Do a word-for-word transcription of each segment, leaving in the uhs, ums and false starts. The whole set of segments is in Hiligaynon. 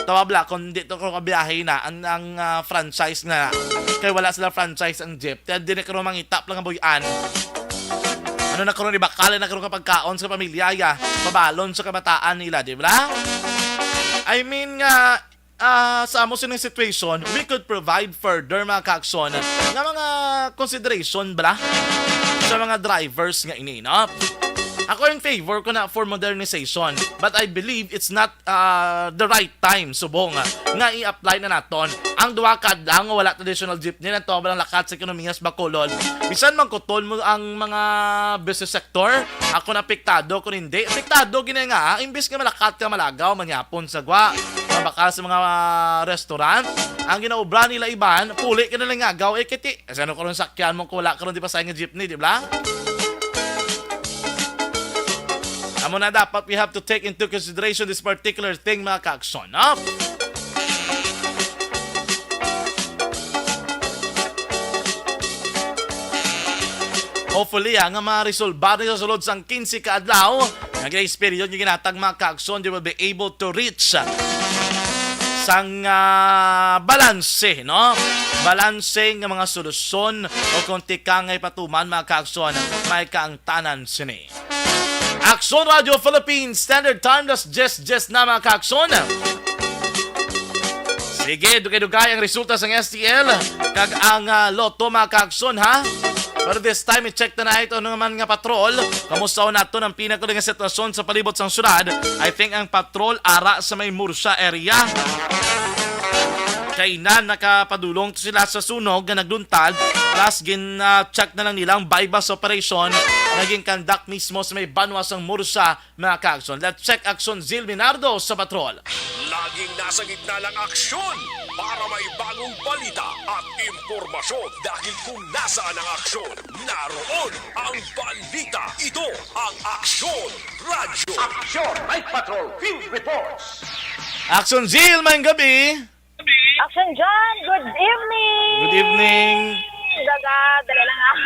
Tawag bala, kung di to ko kabiyahe na, ang, ang, ah, franchise na. Kay wala sila franchise ang jeep. Kaya di na karon mangita pa lang ang buy-an. Ano na karon, ibakal na karon ka pagkaon sa pamilya, ya. Pabalon sa kabataan nila, di ba? I mean nga, ah, sa amo sining situation, we could provide further, mga kaakson, nga mga consideration bala sa mga drivers nga ini, no? Ako in favor ko na for modernization, but I believe it's not, ah, the right time, subong, nga i-apply na naton ang duha ka adlaw nga wala traditional jeepney. Nagtuwa lang lakat sa ekonomiya sa Bacolod. Bisan man kuton mo ang mga business sector, ako na apektado kung hindi. Apektado gina nga, ah, imbis nga malakat ka malagaw, manyapon sa gwa, mabakal sa mga, ah, restaurant, ang ginaobra nila iban, puli ka na lang nga agaw, eh, kiti. Kasi ano karon sakyan mo kung wala karon di pa sa nga jeepney, di ba? Amo na dapat we have to take into consideration this particular thing, mga kaakson, no? Hopefully, ah, nga maresolba ni sa sulod sang quince ka adlaw, nga grace period nga ginatag, mga kaakson, they will be able to reach sang, ah, balanse, no? Balanse nga mga solusyon o kung tikangay patuman, mga kaakson, may kaangtanan sini. Aksyon Radio Philippines Standard Time, alas diyes diyes na, mga kaakson. Sige, dugay-dugay ang resulta sang S T L kag ang, ah, Lotto, mga kaakson, ha? Pero this time, i-check na na ito naman nga patrol. Kamusta naton ang pinakuli nga sitwasyon sa palibot sang syudad? I think ang patrol ara sa may Murcia area. Kay na nakapadulong to sila sa sunog nga nagluntad, plus gin-check na lang nila ang buy-bust operation nga gin-conduct mismo sa may banwa sang Murcia, mga kaakson. Let's check Aksyon Zil Minardo sa patrol. Laging nasa gitna ng aksyon para may bagong balita at impormasyon, dahil kung nasaan ang aksyon, naroon ang balita. Ito ang Aksyon Radyo. Action Night Patrol Field Reports. Aksyon Zil, maayong gabi. Action John, good evening. Good evening. Gaga, dali lang, ah.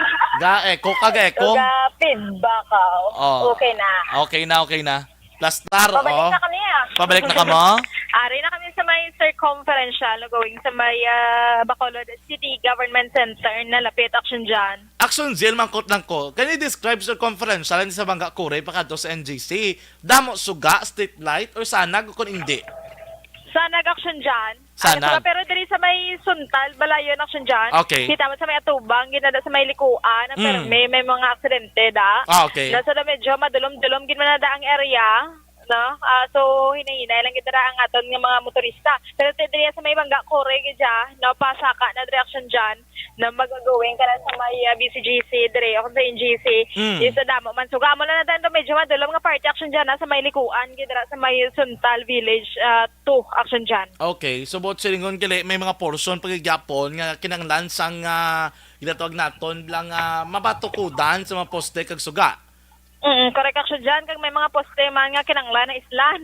Ga-echo ka, ga-echo. Gaga, feedback, oh. Oh. Okay na. Okay na, okay na. Plastar, Pabalik oh. na kami, ah. Pabalik na kamo? Ari na kami sa may circumferential, no, going sa may, ah, Bacolod City Government Center, na lapit, Action John. Action Zil, mangkot lang ko. Can you describe circumferential sa Bangga Kuray pakadto sa N G C? Damo suga, street light, or sanag o kung hindi? Sanag, Action John. Sana. Ano pa, pero diri sa may Suntal, Balayon, Action John. Okay. Kita mo sa may atubang, ginada sa may likuan, ang Mm. permi, may mga aksidente da. Ah, okay. Na, so, da medyo madulom-dulom, gid man na da ang area, no? Ah, so, hinay-hinay lang gid ra ang aton nga mga motorista. Pero ti-, diri sa may Bangga Kuray, gid siya, no? Pasaka na diri, Action John, na mag-going ka na sa may, ah, B C G C, diri, o sa N G C. Mm. Is, damo man. So, amo lang na dan, medyo madulom nga parte, Action John, na sa may likuan, gid ra sa may Suntal Village, ah, to, Action John. Okay, so buot silingon gali, may mga portion pa gid gyapon nga kinahanglan sang, ah, ginatawag naton lang, ah, mabatukudan sa mga poste kag suga. Mm, correct, Action John, kag may mga poste man nga kinahanglan na islan.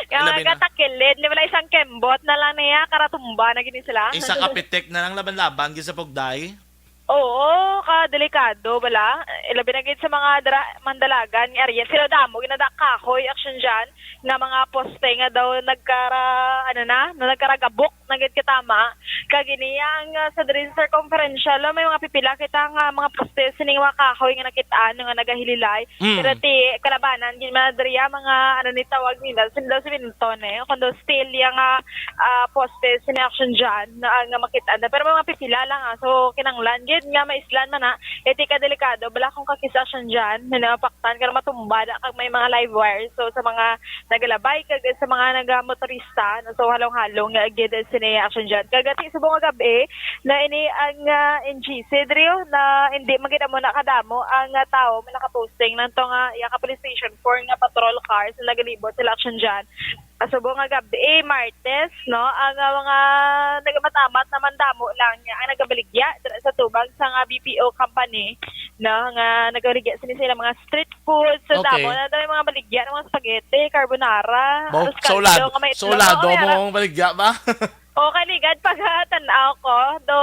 Nga Labi na. Nagatakilid, di ba, isang kembot na lang niya, karatumba na gini sila. Isa ka pitik na lang laban-laban gid sa pugday. Oo, ka delikado bala. Eh, labi na gid sa mga dra-, mandalagan nga area. Sila damo, ginada kahoy, Action John, nga mga poste nga daw nagkara-, ano na, na nagkaragabok na gid katama. Kag ini ang, ah, sa diri sa circumferential, no, may mga pipila kita nga mga poste sining mga kahoy nga nakit-an nga nagahililay. Mm. Pero ti kalabanan gid man diri, ah, mga, ano ni tawag nila, sila daw siminton, eh. Kung daw steel yang, ah, ah, poste sini, Action John, na, ah, nga makit-an na. Pero mga pipila lang, ah. So, kinanglan gid nga maislan man na. Eh, ti ka delikado bala kung kakis-a, Action John, na napaktan ka na matumba na kag may mga live wire. So, sa mga nagalabay kag sa mga nagamotorista, no, so, halong-halong, ah, gid sini, Action John. Kag ti subong nga gab-i, na ini ang, ah, N G C diri, oh, na hindi man gid amo na kadamo ang, ah, tawo nga nakaposting lang to nga iya ka police station four nga patrol cars na nagalibot sila, Action John. Subong nga gab-i, Martes, no, ang, ah, mga nagamamat-amat naman damo lang niya ang nagabaligya dira sa tubang sa nga B P O company, no, nga nagabaligya sini sila mga street food. So, Okay. damo na daw yung mga baligya ng mga spaghetti, carbonara, Bo, arroz caldo solado, nga may itlog. solado Oo, mo yara. ang baligya ba? O, kaligad pag, ah, tan-aw ko, do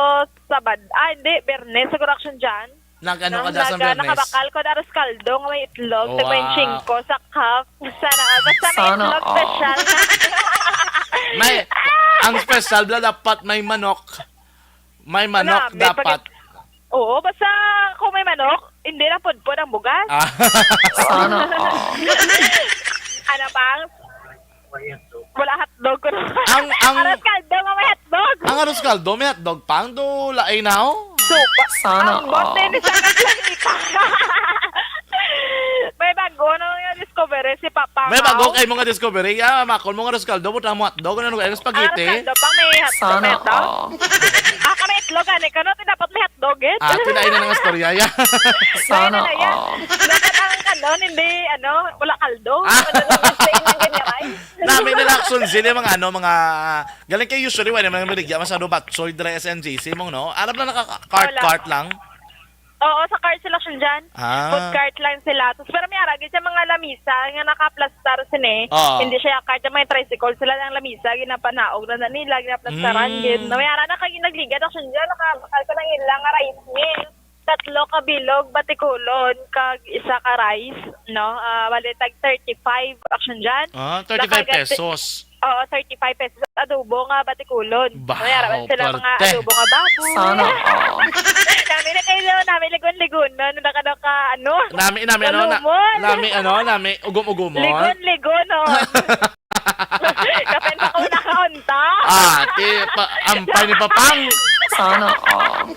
Sabad-, ah, hindi, Biyernes, siguro, Action John. Nag-ano No, ka da sa nag-, ah, Biyernes? nakabakal ko, arroz caldo nga may itlog, Wow. tag twenty-five sa cup. Sana all. Basta may Sana itlog, all. special. May, ang special bala dapat may manok. May manok Marami, dapat. Pag-, oo, basta kung may manok, hindi lang pudpod ang bugas. Ah. Sana all. Ano pang? Wala hotdog ko. Ang, ang, Aros kaldo nga may hotdog. Ang aros kaldo, may hotdog pang do laay na, oh. Supa. Sana Ang bote all. Ni Sangka Planeta. May bago na nga discovery si Papa May Mau. Bago kay mga discovery. Ya, makon mo nga aros kaldo, buta mo hotdog, ano, ang spaghetti. Aros kaldo pang may hotdog. Sana May hotdog. All. Ah, kami itlog, ani ka, no? Ti dapat may hotdog, eh. Ah, ti lain na nga istorya, ya. Sana Lain na, ya. All. Dapat ang kanon, hindi, ano, wala kaldo. Ah. Ano, ano, plain lang ganyan, ay. Nami na lang, Action Jen, yung mga, ano, mga, galing kay usually, wala naman maligya, masyado batchoy, dry S N G C mong, no? Alam na naka-cart-cart Wala. Lang. Oo, sa cart sila, Action Jen. Ah. Food cart lang sila. Tapos, pero may aragid siya mga lamisa nga nakaplastar sini. Oo. Hindi siya cart, yung may tricycle sila ng lamisa, ginapanaog na, na nila, ginaplastaran, Mm. Gid. Na may ara na kag nagligad, Action Jen, naka-, naka-, nang ilang nga rice mill. Tatlo ka bilog, batikulon, kag isa ka rice, no? Ah, bali, tag thirty-five, Action Jen. Ah, thirty-five Nakagat-, pesos. Oo, thirty-five pesos. Adobo nga batikulon. Baho, May araman sila mga perte. Adobo nga baboy. Sana all. Nami na kayo, nami ligon-ligon na, naka-, naka-, ano? Nami, nami, ano, na-, Nalumon. Nami, ano, nami, ugom-ugomon. Ligon-ligon, no? Kapin pa ko nakaunta. Ah, ti, pa, ampay ni Papang. Sana all.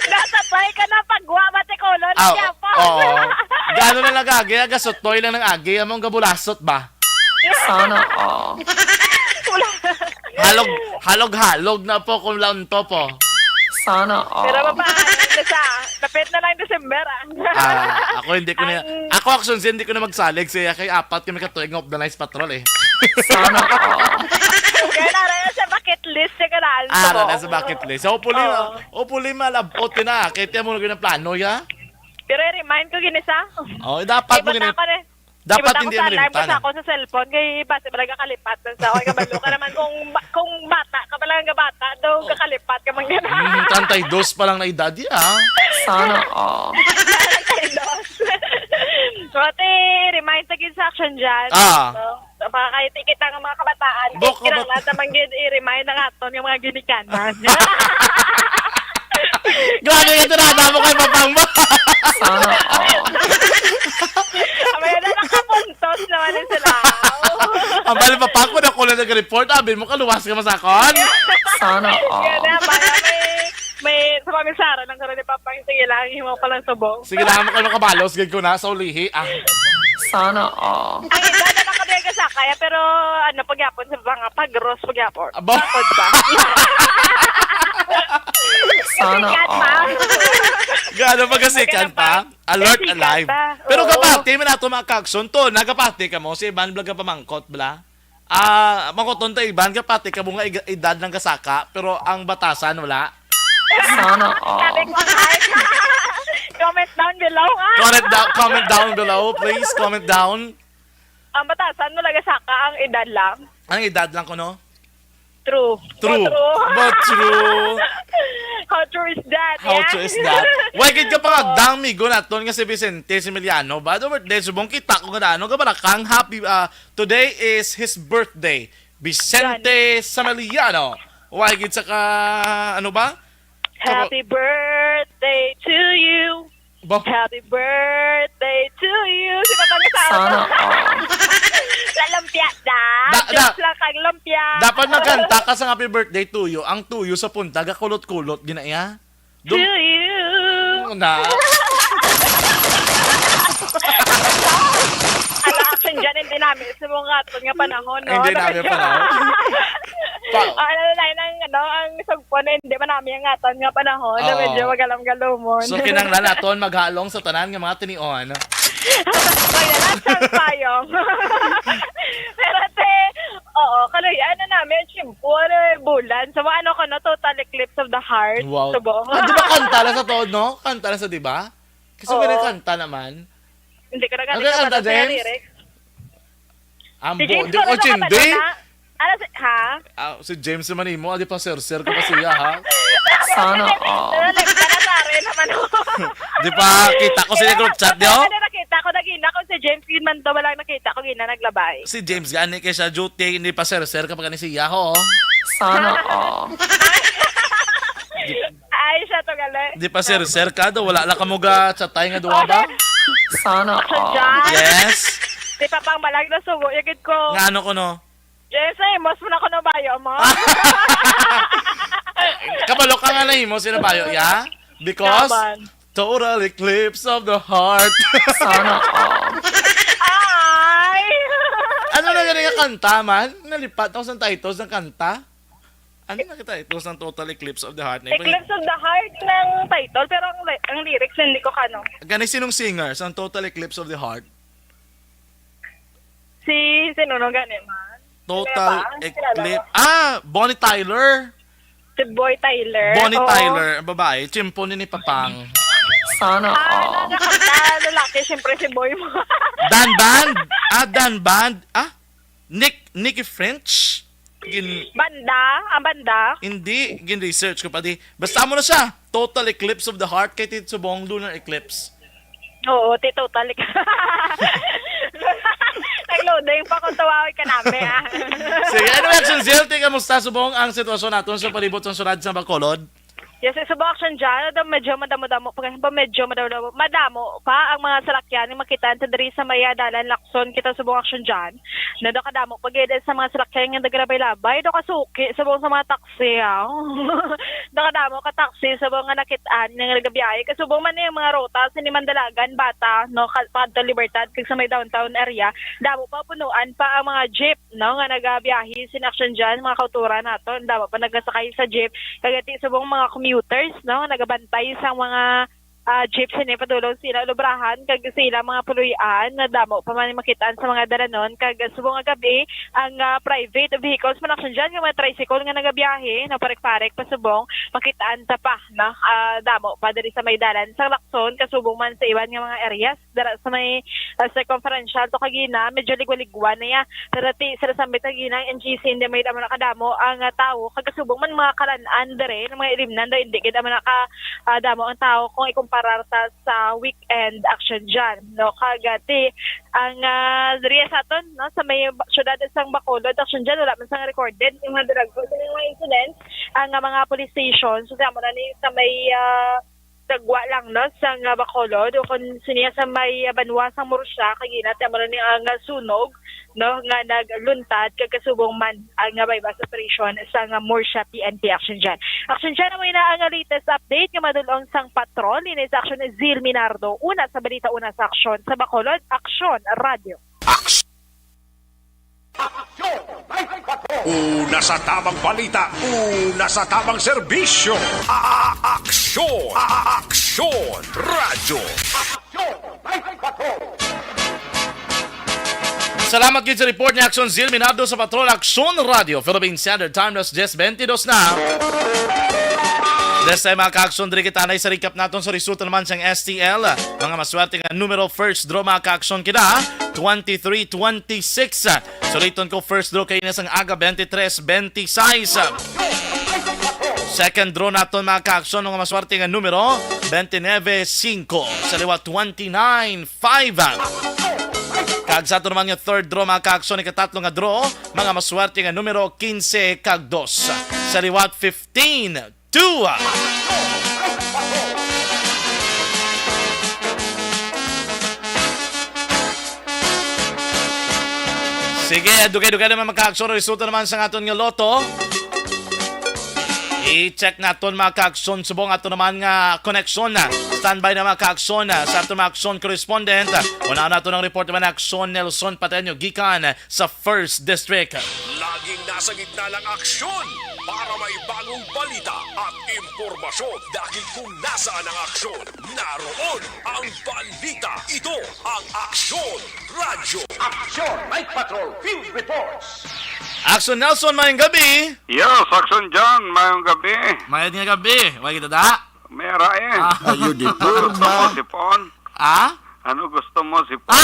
Nasa pay ka na pagwa, batikulon, Ah, kaya pa. Oo. Gaano na lang agi, aga sutoy lang ng agi, among gabulasot ba? Sana all. Wala. Halog, halog-halog na po kung launto po. Sana all. Pero mapaano na sa, napit na lang December, ah. Ah, ako hindi ko na, Ang ako, Action Jen, hindi ko na magsalig siya kay apat kami katuig nga of the nice patrol, eh. Sana all. Kaya nara na sa bucket list siya ka na, Ara na sa bucket list. Hopefully, Oo. Hopefully malabot yun na. Kaya tiyan mo na plano, ya? Pero i-remind ko gini sa. Oh, dapat Iba mo gini-, na ako na. Dapat Iba na hindi ako sa mo alarm limitahan. Sa ako sa cellphone, kay base ba nagakalipat na sa ako. Kabalo ka naman kung ba-, kung bata ka pa lang nga bata, daw Oo. Kakalipat ka man gina. Mm, treinta y dos pa lang na edad, ya. Sana all. Treinta y dos. So, ate, remind sa gid sa Action Jen. Ah. So, so, baka kahit ikita ng mga kabataan, Bok, kinahanglan sa man gid i-remind ang aton nga mga ginikanan. Grabe ka, tirada mo kay Papang mo. Sana all. Abay, na nakapuntos naman ni sila. Ang bali, Papang, kung ako lang nag-report, abi mo, kaluwas ka masakon. Sana all. Kaya na, baka may, may, sa pamisara lang karon ni Papang, sige lang, himo pa lang subong. Sige lang, mo kayo makabalos, gid ko na, sa ulihi, ah. Sana all. Ang edad na nakabiyag sa kaya, pero ano, pagyapon sa mga pagros, pagyapon. Aba. Bakod pa. Sana Sikat pa. All. Gaano pagasikan Okay na pa? Pa. Alert, Sikat alive. Pa. Pero Oo. Kapati, man ato mga kakson to, nagapati ka mo, si Ivan Vlog ka pamangkot, bla? Ah, mangkoton ta, Ivan, kapati ka mo nga ig-, edad ng kasaka, pero ang batasan, wala? Sana all. Sabi ko, ay, comment down below, ah. Comment down, comment down below, please, comment down. Ang batasan mo, laga saka, ang edad lang. Ang edad lang ko, no? True. True. But true. But true. How true is that? How Yeah. True is that? Why gid ka pa Oo. Dang migo naton nga si Vicente Similiano ba? The birthday, subong kita ko nga ano, gabalakang happy, ah, today is his birthday. Vicente Yan. Samaliano. Why gid sa ka, ano ba? Sa Happy birthday to you. Ba? Happy birthday to you. Si Papa Rizal. Sana all. Sa lumpia da. Da-, Jokes da-, lang kag lumpia. Dapat magkanta ka sa happy birthday to you. Ang to you sa punta, gakulot-kulot, ginaya. To Dum-, you. Na. Ala, action dyan, hindi namin sa mga aton nga panahon, no? Hindi namin panahon. Pa- Ah, ano na yun, ang, ano, ang sugpo na hindi man namin ang aton nga panahon, na Oo. Medyo magalam-galumon. So, kinahanglan naton maghalong sa tanan nga mga tinion. Kaya lang siyang payong. Pero, te, oo, kaluyan na namin, tiyempo, ano, eh, bulan. So, ano ko, no, total eclipse of the heart. Wow. Subong. Ah, di ba kanta lang sa tood, no? Kanta lang sa, di ba? Kasi Oo. May kanta naman. Hindi ko na Ano gani kanta, kabalo sa James? Lyrics. Ambo, Si James di ko ko, Lorenzo Chindi. Cabanona. Ano si, ha? Ah, si James naman imo, adi pa, sir, sir ka pa siya, ha? Sana all. Pero nagpapasari naman ako. Di pa, kita ko sa group chat, di, oh? Ano, nakita ko, nagina ko si James, yun man to, wala nakita ko, gina naglabay. Si James, gani kay siya duty, hindi pa sir-sir kapag ni siya, ho. Sana all. Ay, siya to, gali. Di pa sir-sir ka, do, wala lang ka mo ga chatay nga duwa ba? Sana all. Yes. Di pa pang balag na sugo, yagid ko. Nga ano ko, no? Yes, ay, mas mo na ko na bayo, ma. Kabalo ka nga na himo sila bayo, ya? Because Naman. Total eclipse of the heart. Sana all. Ay! Ano na gani nga kanta man? Nalipat ako sa titles ng kanta. Ano na kita? It was ang Total Eclipse of the Heart. Na Eclipse of the Heart ng title, pero ang, ang lyrics hindi ko kano. Gani sinong singer sa Total Eclipse of the Heart? Si, sino no gani man? Total Eclipse. Ah, Bonnie Tyler. Si Boy Tyler. Bonnie Oo. Tyler, ang babae. Tiyempo ni ni Papang. Sana Ah, all. Nakakita, lalaki, siyempre si Boy mo. Dan Band? Ah, Dan Band? Ah? Nick, Nicky French? Gin- Banda? Ang banda? Hindi, gin-research ko pa di. Basta mo na siya. Total eclipse of the heart kay ti subong lunar eclipse. Oo, ti total ec-, nag-loading pa kung tawaway ka namin, ah. Sige, anyway, Action Zil, ti, kamusta subong ang sitwasyon naton sa palibot sang syudad sa Bacolod? Yes, sa Subo Action dyan, although medyo madamo-damo pa, medyo madamo-damo, madamo pa ang mga salakyan nga makita diri sa may, ah, dalan Lacson, kita Subo Action dyan. Na daw kadamo pa gid sa mga salakyan nga nagalabay-labay, daw kasuki subong sa mga taxi, ah. Daw kadamo ka taxi subong nga nakit-an nga nagabiyahe. Kasubong man ni ang mga ruta sa ni Mandalagan, Bata, no, ka-, padto Libertad, kag sa may downtown area, damo pa punuan pa ang mga jeep, no, nga nagabiyahe sin Action dyan, mga kauturan naton, damo pa nagasakay sa jeep. Kag ati subong mga commuters, no, nagabantay sa mga, ah, jeep sini padulong sila ulubrahan kag sila mga puloy-an na damo pa man makit-an sa mga dalanon. Kag subong nga gab-i ang, ah, private vehicles man Action dyan, nga mga tricycle nga nagabiyahe, no, parek-parek pa subong makit-an ta pa, no, ah, damo pa diri sa may dalan sa Lacson, kasubong man sa iban nga mga areas dara sa may, ah, circumferential to kagina, medyo ligwa-ligwa na ya. Pero ti, sila sa may tagina, ang N G C, hindi may damo na kadamo ang, ah, tao. Kagasubong man mga kalan-an dire, ng mga ilimnan, daw hindi gid man naka, ah, damo ang tao kung ikumparar ta sa weekend Action dyan, no? Kag, ah, ti, ang, ah, diri sa aton, no, sa may ba-, syudad sang Bacolod, Action dyan, wala man sang recorded yung mga drug, yung mga incidents, ang, ah, mga police station. So, sa mo na ni sa may, ah, Tagwa lang, no, sang, ah, Bacolod, o kon siniya sa may, ah, banwa sang Murcia, kag ina, ti amo na ni ang, ah, sunog, no, nga nagluntad kag kasubong man ang, ah, buy-bust operation sang, ah, Murcia P N P. Action dyan. Action dyan, amo na ang, ah, latest update nga madulong sang patrol. Ini sa Action, Zil Minardo. Una sa balita, una sa aksyon sa Bacolod, Aksyon Radyo. Aksyon! Una sa tamang balita, una sa tamang serbisyo. A-, Aksyon! A-, Aksyon! Radyo. Aksyon! Salamat gid sa report ni Aksyon Zil Minardo sa Patrol Aksyon Radyo, Philippine Standard Time, alas diyes bentidus na. This time, mga ka-aksyon, diri kita na sa recap naton sa resulta naman sang S T L. Mga maswerte nga numero, first draw, mga ka-aksyon, kita, twenty-three twenty-six. Suliton ko, first draw kay na sang aga, twenty-three twenty-six. Second draw naton, mga ka-aksyon, mga maswerte nga numero, twenty-nine cinco. Sa liwat, twenty-nine five. Kag sa ato naman nga third draw, mga ka-aksyon, ikatatlo nga draw, mga maswerte nga numero, quince kag dos. Sa liwat, fifteen two. Sige, dugay-dugay naman, mga ka-aksyon, resulta naman sa aton nga lotto. I-check naton, mga ka-aksyon, subong ato naman nga koneksyon. Standby na, mga ka-aksyon, sa aton mga aksyon correspondent. Una nato ng report naman, Aksyon Nelson Pateño gikan sa First District. Laging nasa gitna ng aksyon para may bagong balita at impormasyon, dahil kung nasaan ang aksyon, naroon ang balita. Ito ang Aksyon Radyo. Aksyon Night Patrol Field Reports. Aksyon Nelson, mayong gabi. Yes, Aksyon John, mayong gabi. Mayad nga gabi. Way kita da? Mera eh. Ah. Ayo di purma. Sipon. Ah? Ano gusto mo, sipon?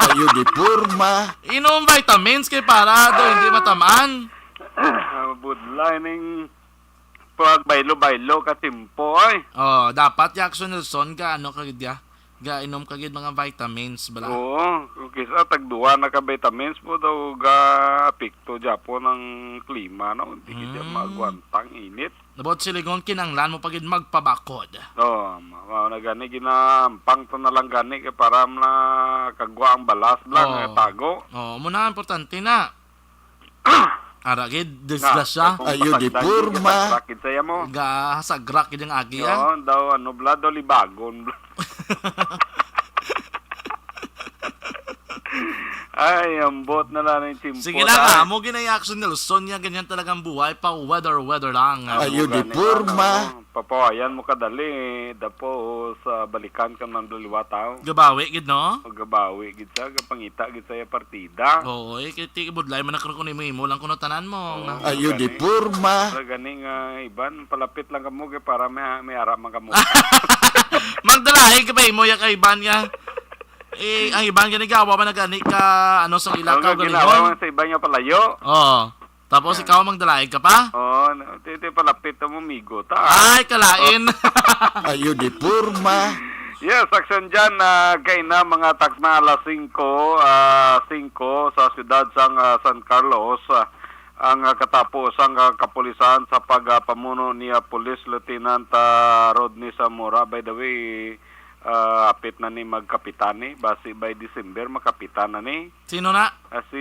Ayo di purma. Inom vitamins kay para daw hindi matamaan. Ah, budlay ning pagbaylo-baylo ka timpo, ay. Oh, dapat ya Aksyon Nelson ka, ano ka gid ya? Gainom ka gid mga vitamins bala. Oo, kung kisa tagduwa na ka vitamins mo daw ga-apekto gyapon ang klima, no? Hindi gid siya Mm. maagwanta ang init. About silingon, kinahanglan mo pa gid magpabakod. Oo, ma-, mao na gani, ginahampang ta na lang gani kay para na kagwa ang balas lang Oo. nga tago. Oo, mo na importante na. Ara gid, disgrasya. Kung Ayo, di pasagdan, porma. Kasagrak gid saya mo. Ga, sagrak gid ang agi, ah. Yun, daw, ano, bla, daw, libagon, bla. Ay, ambot na lang ang tiyempo, Sige lang, tay. Ah, mo ginay action, Nelson, niya, ganyan talagang buhay, pa weather, weather lang. Ayo, Ayo, di gani, porma. Ano, Papawayan mo kadali, tapos, ah, balikan ka man daliwa tao. Gabawi gid, no? O gabawi gid sa, gapangita gid sa iya partida. Oo, eh, kay ti-, budlay man ako kung imo-imo lang kuno tanan mo, Oo, nga. Ayo, di gani. Porma. Sa gani nga, iban, palapit lang kamo kay para may, may ara man kamo. Magdalaig ka ba imo ya kay iban nga? Eh, ang iban gani gawa man na gani ka, ano, sa ila Ang ka ginawa galingon? Man sa iban nga palayo. Oo. Tapos Ah. ikaw, mangdalaig ka pa? Oo, na-, ti-, ti-, palapit na mo, migo ta. Ay, kalain. Ayo di porma. Yes, action dyan, ah, kay na mga taksna alas singko, ah, singko sa siyudad sang, ah, San Carlos, ah, ang, ah, katapo sang, ah, kapulisan sa pagpamuno ni, ah, Police Lieutenant, ah, Rodney Zamora. By the way, ah, hapit na ni magkapitan ni. Basi by December, makapitan na ni. Sino na? Ah, si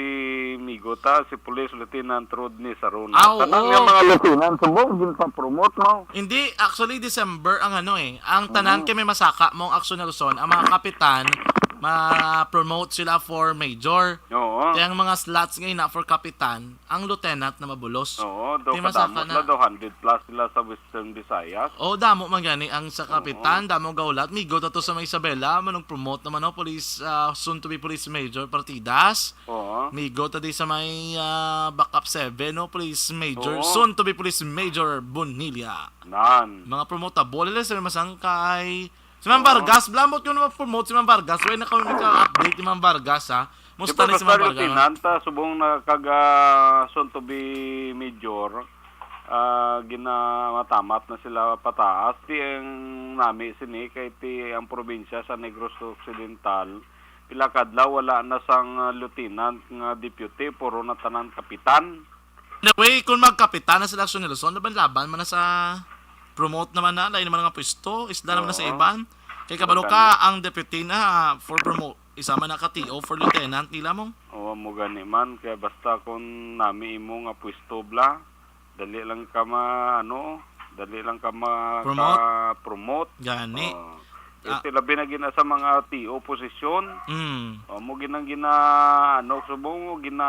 migo ta, si Police Lieutenant Rodney Saruna. Ah, oo. Tanan nga mga lieutenant, subong ginpa-promote, no? Hindi, actually, December ang ano eh. Ang tanan Mm. kay may masaka mong aksyon na Luzon, ang mga kapitan, ma-promote sila for major. Oo. Kaya ang mga slots ngayon na for kapitan, ang lieutenant na mabulos. Oo, daw Di masaka kadamot na. Na, daw hundred plus sila sa Western Visayas. Oh, damo man gani ang sa Oo. kapitan, damo gaulat. Migo ta to sa may Isabela, manong promote naman, no? Police, ah, soon to be Police Major Partidas. Oo. Migo ta di sa may, ah, Backup seven, no? Police Major, Oo. soon to be Police Major Bonilla. Nan. Mga promotable, sila masangkay. Si Ma'am Oo. Vargas, blambot ko naman promote si Ma'am Vargas. Wala na kami ka-update ni Ma'am Vargas, ha? Musta Di ba, ni si basta Ma'am Vargas? Lieutenant, ah, subong na kag, ah, soon to be major, ah, ginamatamat na sila pataas. Ti ang nami sini kay ti ang probinsya sa Negros Occidental, pila kadlaw wala na sang, ah, lieutenant nga deputy, puro na tanan kapitan. In a way, kung magkapitan na sila sa Nelson, laban-laban man na sa promote naman na, lain naman nga pwesto, isda naman na sa Oo. iban. Kay kabalo ka, Magkano? Ang deputy na, ah, for promote, isa man na ka T O for lieutenant nila mo. Oo, mo gani man, kaya basta kung nami imo nga pwesto bla, dali lang ka ma-, ano, dali lang ka ma-, Promote? ka-promote. Gani. Oo. Ah. Kasi labi na gina sa mga T O posisyon. Mm. O, mo ginang gina, ano, subong mo gina,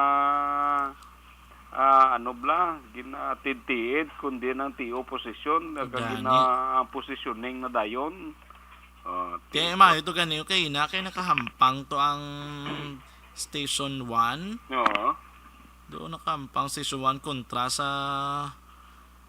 ah, ano bla, ginatid-tiid, kundi ng T O posisyon, nagka Gani. gina-positioning na dayon. Ah, Kaya T O. Mayo to gani, okay na, kay nakahampang to ang Station one. Oo. Doon nakahampang Station one kontra sa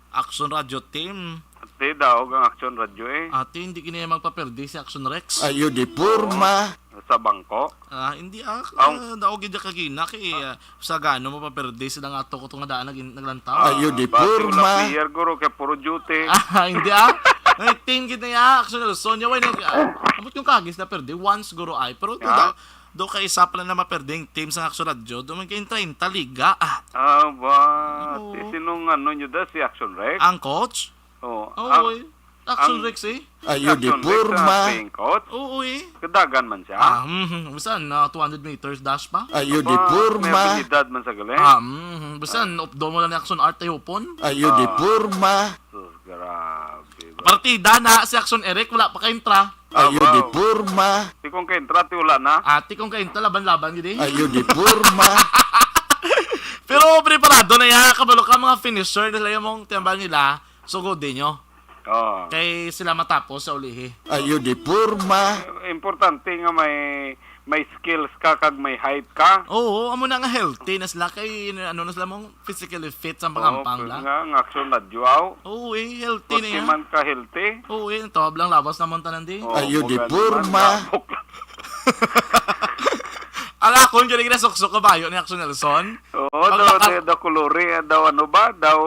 Action Radio Team. Ate, daog ang Action Radio, eh. Ate, hindi kini magpaperde si Action Rex. Ayo di porma. Sa bangko? Ah, hindi, ah, Ang ah, daog gid kagina kay, ah, sa gano mo paperde sila nga ato ko to nga daan nagin-, naglantaw. Ayo di Basi wala porma. Player, guro, kay puro duty. Ah, hindi, ah. Nineteen gid na ya, Action Nelson. Yawa, nag-, ah, ambot yung kagis na perde. Once, guro, ay. Pero Ha? daw, daw kay isa pala na maperde yung team sa Action Radio. Daw man kay treinta liga. Ah. Ah, ba? Oo. Si, sinong ano nyo da? Si Action Rex? Ang coach? Oo. Oo, Ang, eh. Action ang Rex, eh. Ayo di Action Rex, porma. Ang playing coach? Oo, eh. Kadagan man siya? Ah, mhm. Bisan na two hundred meters dash pa? Ayo di Aba, may porma. Abilidad man sa galing? Ah, mhm. Bisan, Ah. updo mo lang ni Action Art ay hupon? Ayo di Ah. porma. Sus, grabe ba? Partida na si Action Eric, wala pa ka-intra. Ayo di Abaw. porma. Ti kung ka-intra, ti wala na. Ati kung ka-intra, laban-laban gid eh. Ayo di porma. Pero preparado na ya, kabalo ka mga finisher nila yung mong tiyambal nila, sugod din nyo. Oo. Kay sila matapos sa ulihi. Ayo di porma. Importante nga may, may skills ka kag may height ka. Oo, amo na nga healthy na sila kay ano na sila mong physically fit sa Oo, pangampang la. Nga, nga action na juaw. Oo, eh, healthy na Puti yan. Man ka healthy. Oo, eh, ang tawag lang lawas naman tanan di. Oo, Ayo di mo ganun porma. Man, gabok lang. Ang akon, galing na suksok kabayo ni Action Nelson. Oo, Pag daw, bakal- daw, daw kuluri, daw ano ba? Daw,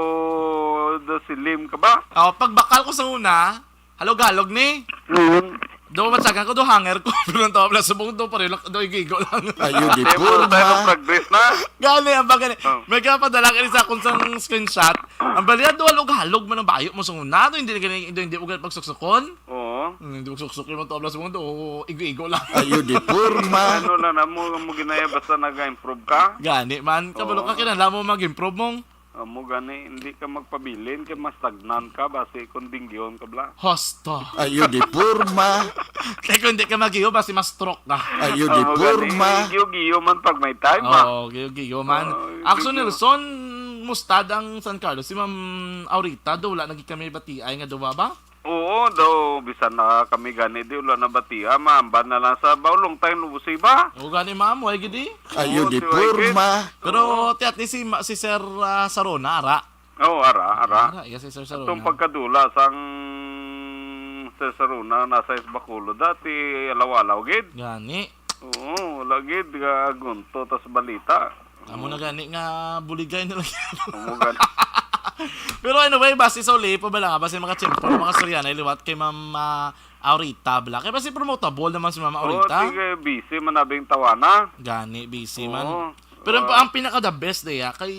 daw silim ka ba? Oh, pagbakal ko sa una, halog-halog ni. Mm. Do matsaga ko, do hanger ko. Pero ang tawag na subong do, pareho lang, do igigo lang. Ayo, di Di mo porma. Tayo mag-progress na. Gani, ang bagay. Oh. May kapadala ka sa akong sang screenshot. Ang bali, do halog-halog man ang bayo mo sa una. Do hindi, hindi, hindi, hindi mo pagsuksukon. Oo. Hmm, hindi mo suksukon mo to, ablas mo do, igo-igo lang. Ayo, di porma. Ano na na mo, mo ginaya, basta nag-improve ka. Gani man, kabalo ka, Oo. Kinahanglan mo mag-improve mong. Amo gani, hindi ka magpabilin, kay mas stagnant ka, basi kung dinggion ka, bla. Hosto. Ayo, di porma. Kay kung di ka mag-iyo, basi mas stroke ka. Ayo, di Amo gani, porma. Giyo-giyo man pag may time, ah. Oo, giyo-giyo man. Oo, Action giyo-giyo. Nelson, mustad ang San Carlos. Si Ma'am Aurita, do, wala na gid kami batiay nga duwa ba? Oo, do, bisan na kami gani, di, wala na batiya, maamban na lang sa baulong tayong lubusi ba? Oo, gani, ma'am, way gid, eh. Ayo, Oo, di si Way gid. Porma. Pero, Oo. Ti, at least si, ma-, si Sir, ah, Sarona, ara. Oo, ara, ara. Ara, yes, si Sir Sarona. Itong pagkadula sang Sir Sarona, nasa Isbaculo, dati alaw-alaw gid. Gani. Oo, wala gid, ga-, gunto, tas balita. Amo na Oo. Gani nga buligay na lang. Amo gani. Pero anyway, basi sa uli, pa bala nga, basi makachimpo, mga Soriano, liwat kay Ma'am, ah, Aurita, bala. Kay basi promotable naman si Ma'am Oo, Aurita. Sige, busy man nabing tawana. Gani, busy man. Oo. Pero ang, Ah. Ang pinaka the best, day, ah, kay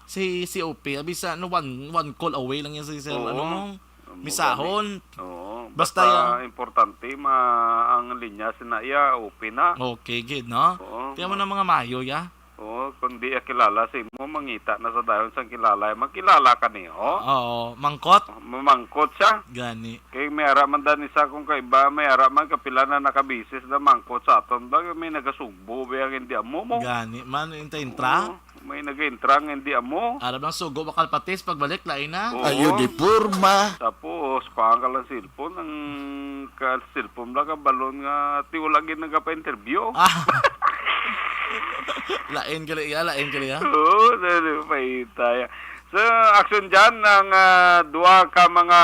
si, si O P, abi sa, ano, one, one call away lang yan si Sir, Oo. Ano mo? Amo Misahon. Gani. Oo. Basta Basta yan. Importante, ma-, ang linya sina iya, open na. Okay, gid, no? Oo, Kaya mo ma- na mga mayo, ya? Oo, kung di ya kilala sa imo, mangita na sa dayon sang kilala. Magkilala ka niyo? Oo, mangkot. Mamangkot siya. Gani. Kay may ara man dan isa kong kaiba, may ara man kapila na nakabisis na mangkot sa aton. Bagay may nagasugbo, ba ang hindi amo mo? Gani man, intra-intra. Oo. May nag-intra nga hindi amo. Arab lang sugo, bakal patis, pagbalik, lain na. Oo. Ayo, di porma. Tapos, kuhaan ka lang cellphone, ang ka-, cellphone lang ka balon nga, ti wala gid nagapa-interview. Ah. Lain ka liya, lain ka liya. Oo, dali, paita ya. So, action dyan, ang, ah, duha ka mga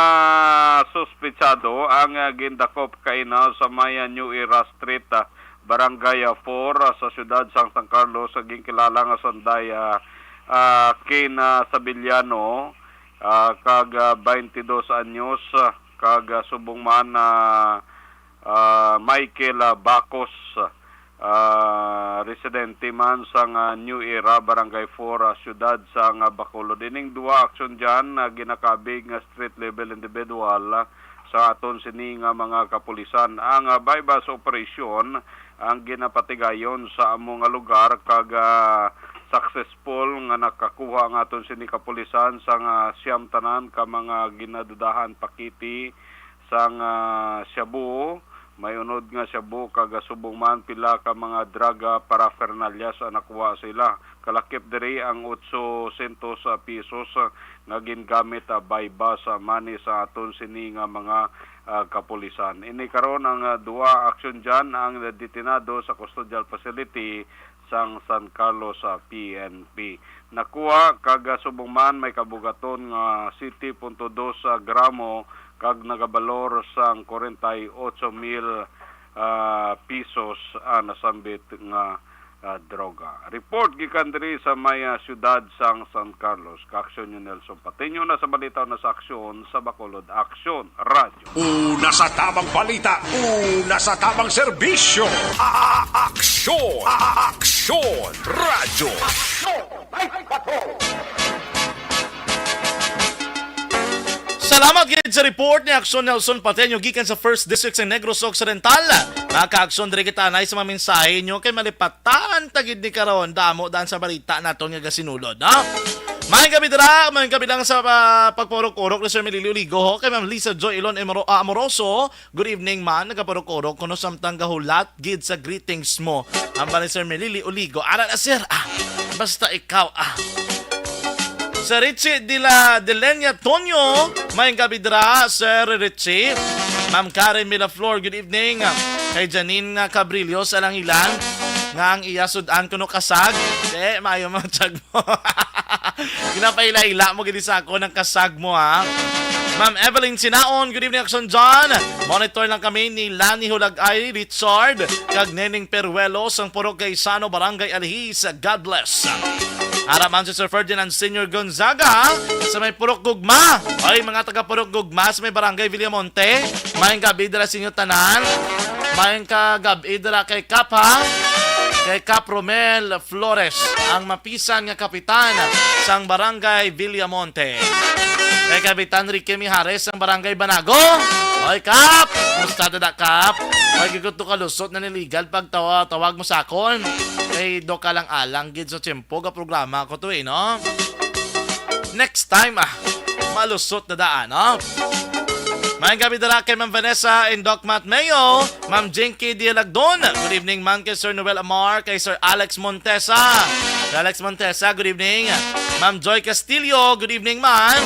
suspetsado ang, ah, gindakop kaina sa may, ah, New Era Street, ah, Barangay, ah, four, ah, sa siyudad sang San Carlos, sa ginkilala nga sanday, ah, ah, Ken, ah, Sabiliano, ah, kag, ah, twenty-dos anyos, ah, kag, ah, subong man, ah, ah, Michael, ah, Bacos, ah, residente man sang, ah, New Era, Barangay four, ah, siyudad sang, ah, Bacolod. Ining duha action dyan, ah, ginakabig nga street level individual, ah, sa aton sini nga mga kapulisan. Ang, ah, buy-bust operation ang ginapatigayon sa amo nga lugar kag, ah, successful nga nakakuha ang aton sini kapulisan sang, ah, siyam tanan ka mga ginadudahan pakiti sang, ah, shabu, may unod nga shabu kag subong man pila ka mga drug, ah, paraphernalia sa nakuha sa ila. Kalakip diri ang otsosyentos pesos, ah, nga gingamit, ah, buy-bust, ah, money sa aton sini nga mga, ah, kapulisan. Ini karon ang, ah, duha action dyan ang detenado sa custodial facility sang San Carlos, ah, P N P. Nakuha kag, ah, subong man may kabugaton nga siyete punto dos gramo kag nagabalor sang kwarenta y ocho mil, ah, pesos ang nasambit nga, ah, droga. Report gikan diri sa may, ah, siyudad sang San Carlos. Kaaksyon ni Nelson Pateño na sa balita, na sa aksyon sa Bacolod Aksyon Radyo. Una sa tamang balita, una sa tamang serbisyo. A-, a-, aksyon, a-, a-, aksyon, radyo. Aksyon! Ay, patrol! Salamat gid sa report ni Aksyon Nelson Pateño gikan sa First District sa Negros Occidental. Mga kaaksyon, diri kita anay sa mga mensahe nyo kay malipatan ta gid ni karon. Damo dan sa balita naton nga gasinulod, ha? Maayong gabi dira, maayong gabi lang sa, ah, pagpaurok-urok ni Sir Melili Oligo, ho, kay Ma'am Lisa Joy Ilon Emoro-, ah, Amoroso. Good evening, man. Nagapurok-urok kuno samtang gahulat gid sa greetings mo. Ang ba ni Sir Melili Oligo? Ara na, sir. Ah, basta ikaw, ah. Sir Richie Dila, Delenia Tonyo, maayong gabi dira, Sir Richie. Ma'am Karen Milaflor, good evening. Kay Janine nga Cabrillo sa Langilan, nga ang iya sud-an kuno kasag. Te, maayo man tiyag Ginapaila-ila mo gid sa ako ng kasag mo, ha? Ma'am Evelyn Sinaon, good evening, Action John. Monitor lang kami ni Lani Hulagay Richard, kag Neneng Peruelo, sang Purok Gaisano, Barangay Alihis. God bless. Ara man si Sir Ferdinand Senior Gonzaga sa may Purok Gugma. Oy, mga taga Purok Gugma sa may Barangay Villamonte, maayong gabi dira sa inyo tanan. Maayong kagabi dira kay Kap, ha? Kay Kap Romel Flores, ang mapisan nga kapitan sang Barangay Villamonte. Kay Kapitan Ricky Mijares sang Barangay Banago. Oy, Kap! Musta da, Kap? Oy, gigot to kalusot na ni Legal pag tawa-, tawag mo sa akon. Kay do ka lang alang gid sa tiyempo ga programa ko to, eh, no? Next time, ah, malusot na daan, no? Maayong gabi dira kay Ma'am Vanessa and Doc Matt Mayo, Ma'am Jinky Dialagdon. Good evening man kay Sir Noel Amar, kay Sir Alex Montesa. Sir Alex Montesa, good evening. Ma'am Joy Castillo, good evening man.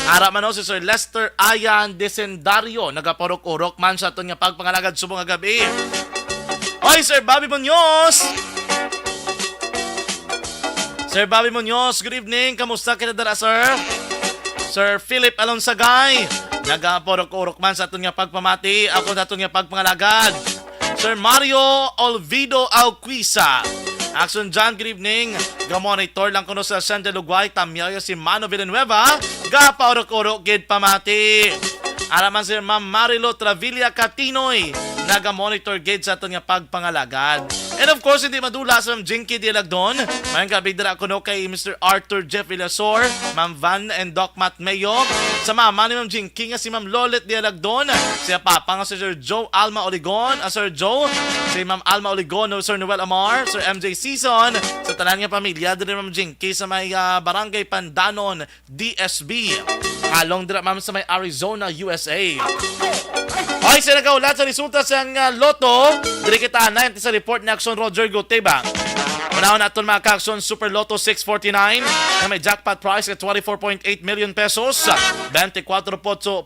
Ara man, oh, si Sir Lester Ayan Desendario, nagaparok-urok man sa aton nga pagpangalagad subong nga gabi. Oy, Sir Bobby Munoz! Sir Bobby Munoz, good evening. Kamusta kita dira, sir? Sir Philip Alonsagay, nagaparok-urok man sa aton nga pagpamati, ako sa aton nga pagpangalagad. Sir Mario Olvido Alquisa. Action John, good evening. Ga-monitor lang kuno sa Senda Lugway, Tamyayo si Mano Villanueva. Gapaurok-urok gid pamati. Ara man si Ma'am Marilo Travilla Catinoy, naga-monitor gid sa aton nga pagpangalagad. And of course, hindi madula sa Ma'am Jinky Dialagdon. Maayong gabi dira kuno kay Mister Arthur Jeff Villasor, Ma'am Van and Doc Matt Mayo. Sa mama ni Ma'am Jinky nga si Ma'am Lolet Dialagdon. Siya papa nga si Sir Joe Alma Oligon, ah, Sir Joe, si Ma'am Alma Oligon, Sir Noel Amar, Sir M J Season, sa tanan nga pamilya diri, Ma'am Jinky, sa may, ah, Barangay Pandanon, D S B. Halong dira, ma'am, sa may Arizona, U S A. Oy, sa nagaulat sa resulta sang, ah, lotto, diri kita anay sa report ni Action Roger Guteba. Unahon naton, mga ka-action, Super Lotto six forty-nine na may jackpot price nga twenty-four point eight million pesos, twenty-four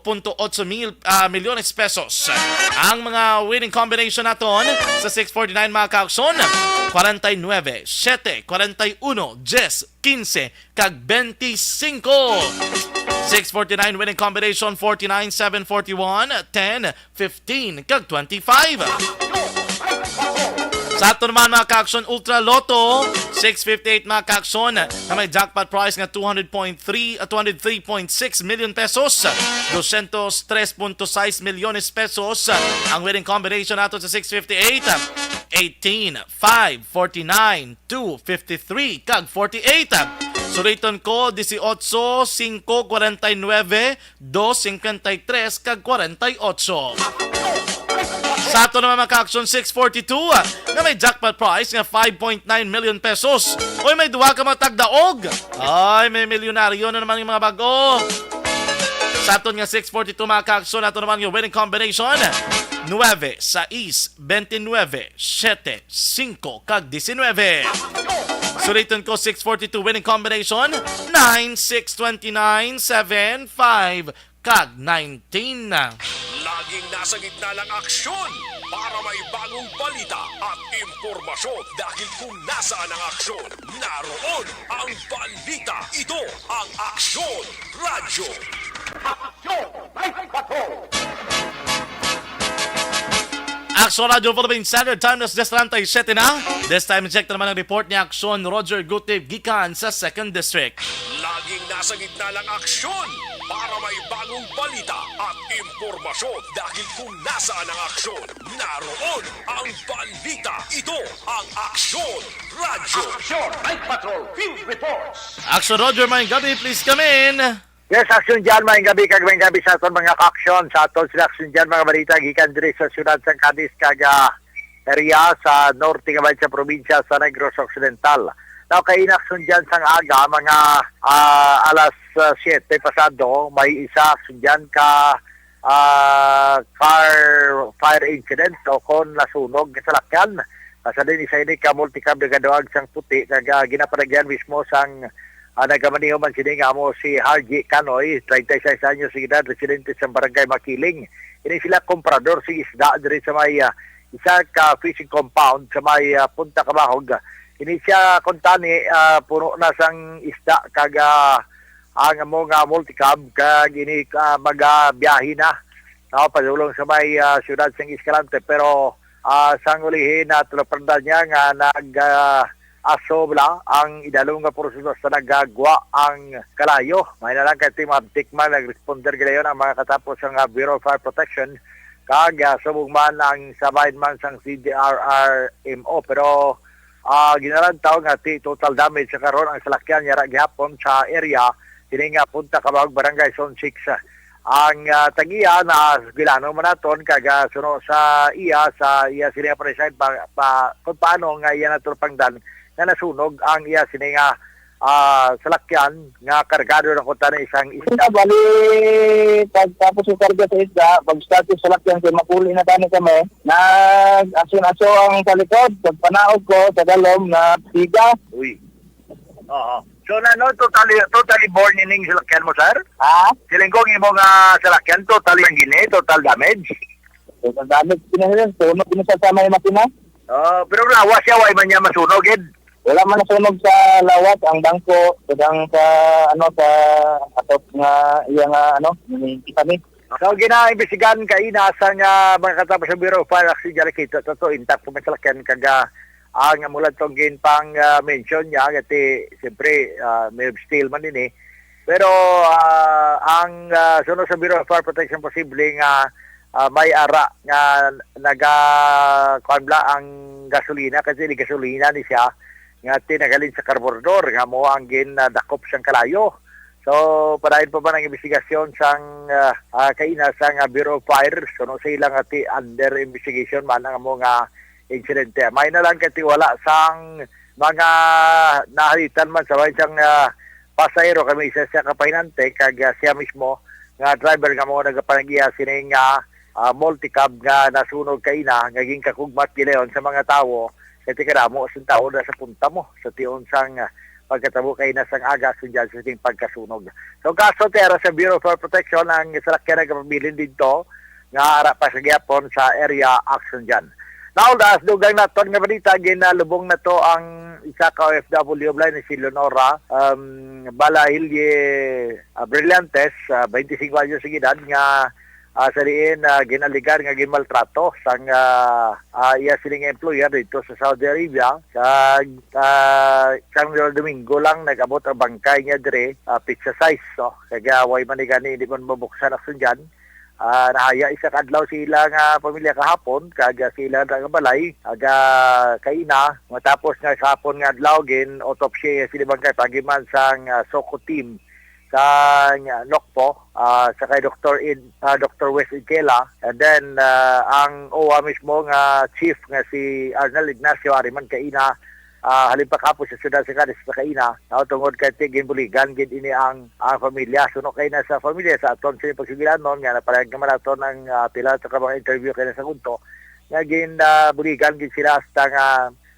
point eight mil, ah, milyones pesos. Ang mga winning combination naton sa six forty-nine, mga ka-action, forty-nine, seven, forty-one, ten, fifteen, kag twenty-five. Six forty-nine winning combination, forty-nine, seven, forty-one, ten, fifteen, kag twenty-five. Sa ato naman, mga ka-action, Ultra Lotto six fifty-eight, mga ka-action, na may jackpot price nga two hundred point three, ah, two hundred three point six million pesos, dosyentos tres punto sais milyones pesos. Ang winning combination nato sa six fifty-eight, eighteen, five, forty-nine, two, fifty-three, kag forty-eight. Suliton ko, dieciocho, cinco, cuarenta y nueve, dos, cincuenta y tres, kag cuarenta y ocho. Sa ato naman, mga ka-action, six forty-two, nga may jackpot price nga five point nine million pesos. Oy, may duha ka mga tagdaog. Ay, may milyonaryo na naman yung mga bago. Sa aton nga six forty-two, mga ka-action, ato naman yung winning combination, nueve, sais, twenty-nueve, siete, cinco, kag diecinueve. Suliton ko, six forty-two winning combination, nine, six, twenty-nine, seven, five, kag nineteen. Laging nasa gitna ng aksyon para may bagong balita at impormasyon, dahil kung nasaan ang aksyon, naroon ang balita. Ito ang Aksyon Radyo. Aksyon Radyo Philippine Standard Time, alas diyes treinta y siete na. This time, check naman ang report ni Aksyon Roger Gutib gikan sa Second District. Laging nasa gitna ng aksyon para may bagong balita at impormasyon, dahil kung nasaan ang aksyon, naroon ang balita. Ito ang Aksyon Radyo. Aksyon Night Patrol Field Reports. Action Roger, maayong gabi, please come in. Yes, Action John, maayong gabi, kag maayong gabi sa aton mga ka-action, sa aton sila Action John, mga balita gikan diri sa siyudad sang Cadiz kag, ah, area sa norte nga bahin sa probinsya sa Negros Occidental. Now, kay Action John, sang aga, mga, ah, alas, ah, siyete pasado, may isa, Action John, ka, ah, car fire incident o kon nasunog nga salakyan. Sa din isa ini ka multicab nga gaduag sang puti, kag, ah, ginapanagyan mismo sang, ah, nagamaneho man sini nga amo si Harji Canoy, treinta y seis anyos de edad, residente sa Barangay Makiling. Ini sila komprador sa isda diri sa may, ah, isa ka fishing compound sa may, ah, Punta Cabahog. Ini siya kuntani, ah, puno na sang isda, kag, ah, ang amo nga multicab, kag ini, ah, magabiyahe na, no, padulong sa may, ah, siyudad sang Escalante. Pero, ah, sang ulihi, natulupad niya nga nag, ah, aso bala ang idalom nga proseso sa nagagwa ang kalayo. May na lang kay Team Abtic man, nag-responder gilayon ang mga katapos nga Bureau of Fire Protection kag, ah, subong man ang sa bahin man sang C D R R M O. Pero, ah, ginalantaw nga ti total damage sa karon ang salakyan niya ra gihapon sa area sini nga Punta Kabawag, Barangay Zone six. Ang, ah, tag-iya na Gilano man naton kag, ah, suno sa iya, sa iya sini nga paresign pa, pa, kung paano nga iya natulpangdan nga nasunog ang iya sini nga, ah, salakyan nga kargado na kuta na isang isda. Bali, pagtapos ko karga sa isda, pag-start ko sa salakyan kay mapuli na tani kami, nag-aso-aso ang sa likod. Pagpanaog ko sa dalom na siga. Uy. Oo. So, na, no, totally, totally born ining salakyan mo, sir? Ha? Siling ko, ang imo nga salakyan, totally ang gini, total damage? Total damage, pinahilin. Sunog, pinasasama yung makina. Ah, pero lawas siya, wa man niya masunog, eh. Wala man nasunog sa lawas, ang bangko, kadang sa, ano, sa atop nga, iya nga, ano, ni Tiffany. So, ginaimbestigahan kaina sa nga mga katapos sa Bureau of Fire Action, dyan nakita sa to, intact po may salakyan, kaga ang mula tong gin pang, ah, mention niya, kasi siyempre, ah, may steel man din eh. Pero, ah, ang, ah, suno sa Bureau of Fire Protection, posible nga, ah, may ara nga naga, kuwan bala ang gasolina, kasi di gasolina ni siya, nga tinagalin sa karburador, nga mo ang gin, ah, dakop sang kalayo. So, padayon pa man ang investigasyon sang, ah, ah, kaina sang, ah, Bureau of Fire, suno sa ilang ati under investigation man ang mo nga insidente. May na lang katiwala sang mga nahalitan man sa way sang, ah, pasahero, kami isa siya kapahinante kag, ah, siya mismo nga driver nga mo nagapanag-iya sini nga, ah, multicab nga nasunog kaina nga ginkakugmat gilayon sa mga tawo kay ti kadamo sang tawo na sa punta mo sa tion sang, ah, pagkatabo kaina sang aga sundyan sa sing pagkasunog. So, kaso ti ara sa Bureau of Fire Protection ang salakyan nagapabilin didto nga ara pa sa gihapon sa area action dyan. Now, das dugang naton nga balita, ginalubong na to ang isa ka O F W, balay ni si Leonora, um, Balahilye, ah, Brillantes, ah, twenty-five anyos ang edad, nga, ah, sa diin, ah, ginaligan nga ginmaltrato sang, ah, ah, iya siling employer dito sa Saudi Arabia. Sa, ah, sang Domingo lang nag-abot ang bangkay niya dire, ah, pizza size, no? Kaya way man ni gani, hindi man mabuksan ang sundyan. Ah, nahaya isa ka adlaw sa ila nga pamilya kahapon, kag sa ila nga balay, aga kaina, matapos nga kahapon nga adlaw, gin autopsy sila bangkay, pagiman sang, ah, SOCO team sang, ah, NOCPO, ah, sa kay Doktor Ed, ah, Doktor Wes Igkela, and then, ah, ang O W A mismo nga chief nga si Arnel Ignacio, ari man kaina, ah, halin pa kapo sa siyudad sa Cadiz sa kaina, ah, tungod kay ti-, ginbuligan gid ini ang, ang pamilya. Suno kay na sa pamilya sa aton sa pagsugilanon nga napalag naman naton ang, ah, pila sa ka mga interview kay na sa gunto nga gin, ah, buligan gid sila hasta nga,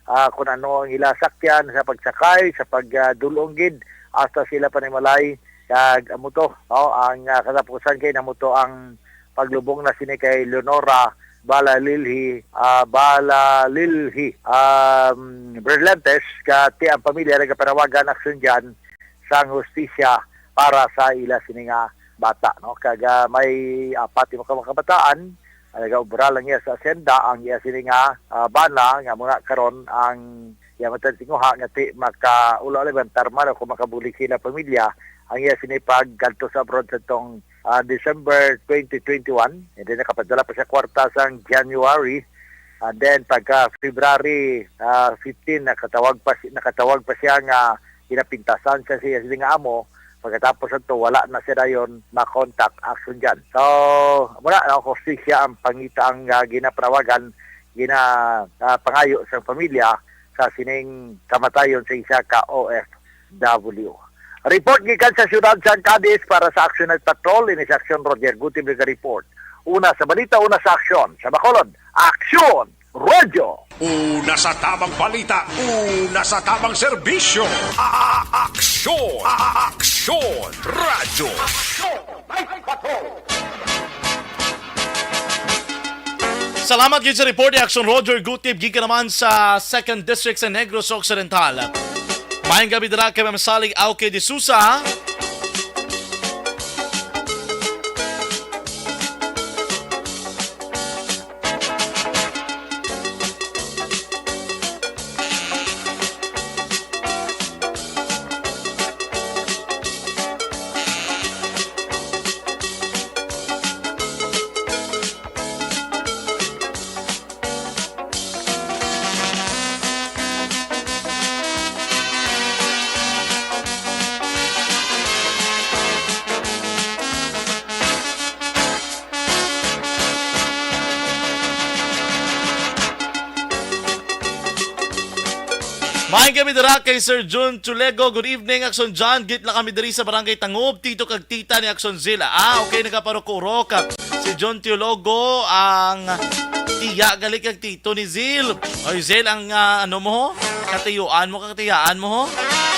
ah, kung ano ang ila sakyan sa pagsakay, sa pag, ah, dulong gid hasta sila panimalay kag amo to, no, ang, ah, katapusan kay namo to ang paglubong na sini kay Leonora Balalilhi, ah, Balalilhi, um, Brillantes, kati ang pamilya nagapanawagan aksyon dyan sang hustisya para sa ila sini nga bata, no? Kag, ah, may apat ka mga kabataan, ah, nagaobra lang iya sa asyenda, ang iya sini nga, ah, bana nga muna karon ang iya matan tinguha nga ti makaulaw levantar man o kung makabulig sila pamilya, ang iya sini pagkadto sa abroad sa tong ah, December twenty twenty-one. And then nakapadala pa siya kwarta sang January. And then pagka February, ah, fifteen, nakatawag pa si-, nakatawag pa siya nga ginapintasan siya sa iya nga amo. Pagkatapos ato, wala na siya dayon makontak action dyan. So, muna, no, kung siya ang pangita ang, ah, ginapanawagan, gina, ah, pangayo sa pamilya sa sining kamatayon sa isa ka O F W. Report gikan sa siyudad sang Cadiz para sa Aksyon Night Patrol, ini si Aksyon Roger Gutib nag-report. Una sa balita, una sa aksyon. Sa Bacolod, Aksyon Radyo. Una sa tamang balita, una sa tamang serbisyo. A-, a-, aksyon, a-, a-, aksyon, radyo. Aksyon Night Patrol. Salamat gyud sa report ni Action Roger Gutib gikan naman sa Second District sa Negros Occidental. Maayong gabi dira kay Ma'am Sally Auke de Sousa. Maayong gabi dira kay Sir Jun Chulego. Good evening, Action John. Greet lang kami diri sa Barangay Tangub, tito kag tita ni Action Zil. Ah, okay, nagaparok-urok. Si Jun Teologo ang tiya gali kag tito ni Zil. Oy, Zil, ang, ah, ano mo, ho? Katiyuan mo, katiyaan mo, ho?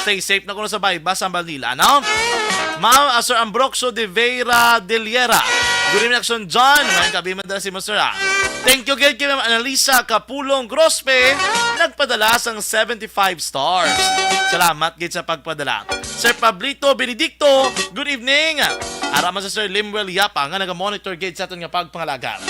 Stay safe na kuno sa Baybas, sa Manila, no? Ma'am, ah, Sir Ambroxo de Vera de Liera. Good evening, Action John. Maayong gabi man dira sa imo, sir, ah. Thank you gid kay Ma'am Annalisa Kapulong Grospe, nagpadala sang seventy-five stars. Salamat gid sa pagpadala. Sir Pablito Benedicto, good evening. Ara man si Sir Limuel Yapa nga naga-monitor gid sa aton nga pagpangalaga.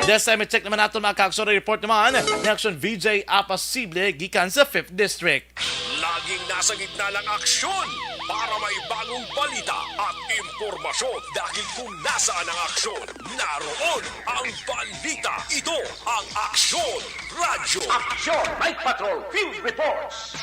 This time, i-check naman naton, mga ka-aksyon, report naman ni Action V J Apasible gikan sa Fifth District. Laging nasa gitna ng aksyon para may bagong balita at impormasyon, dahil kung nasaan ang aksyon, naroon ang balita. Ito ang Aksyon Radyo. Aksyon Night Patrol Field Reports.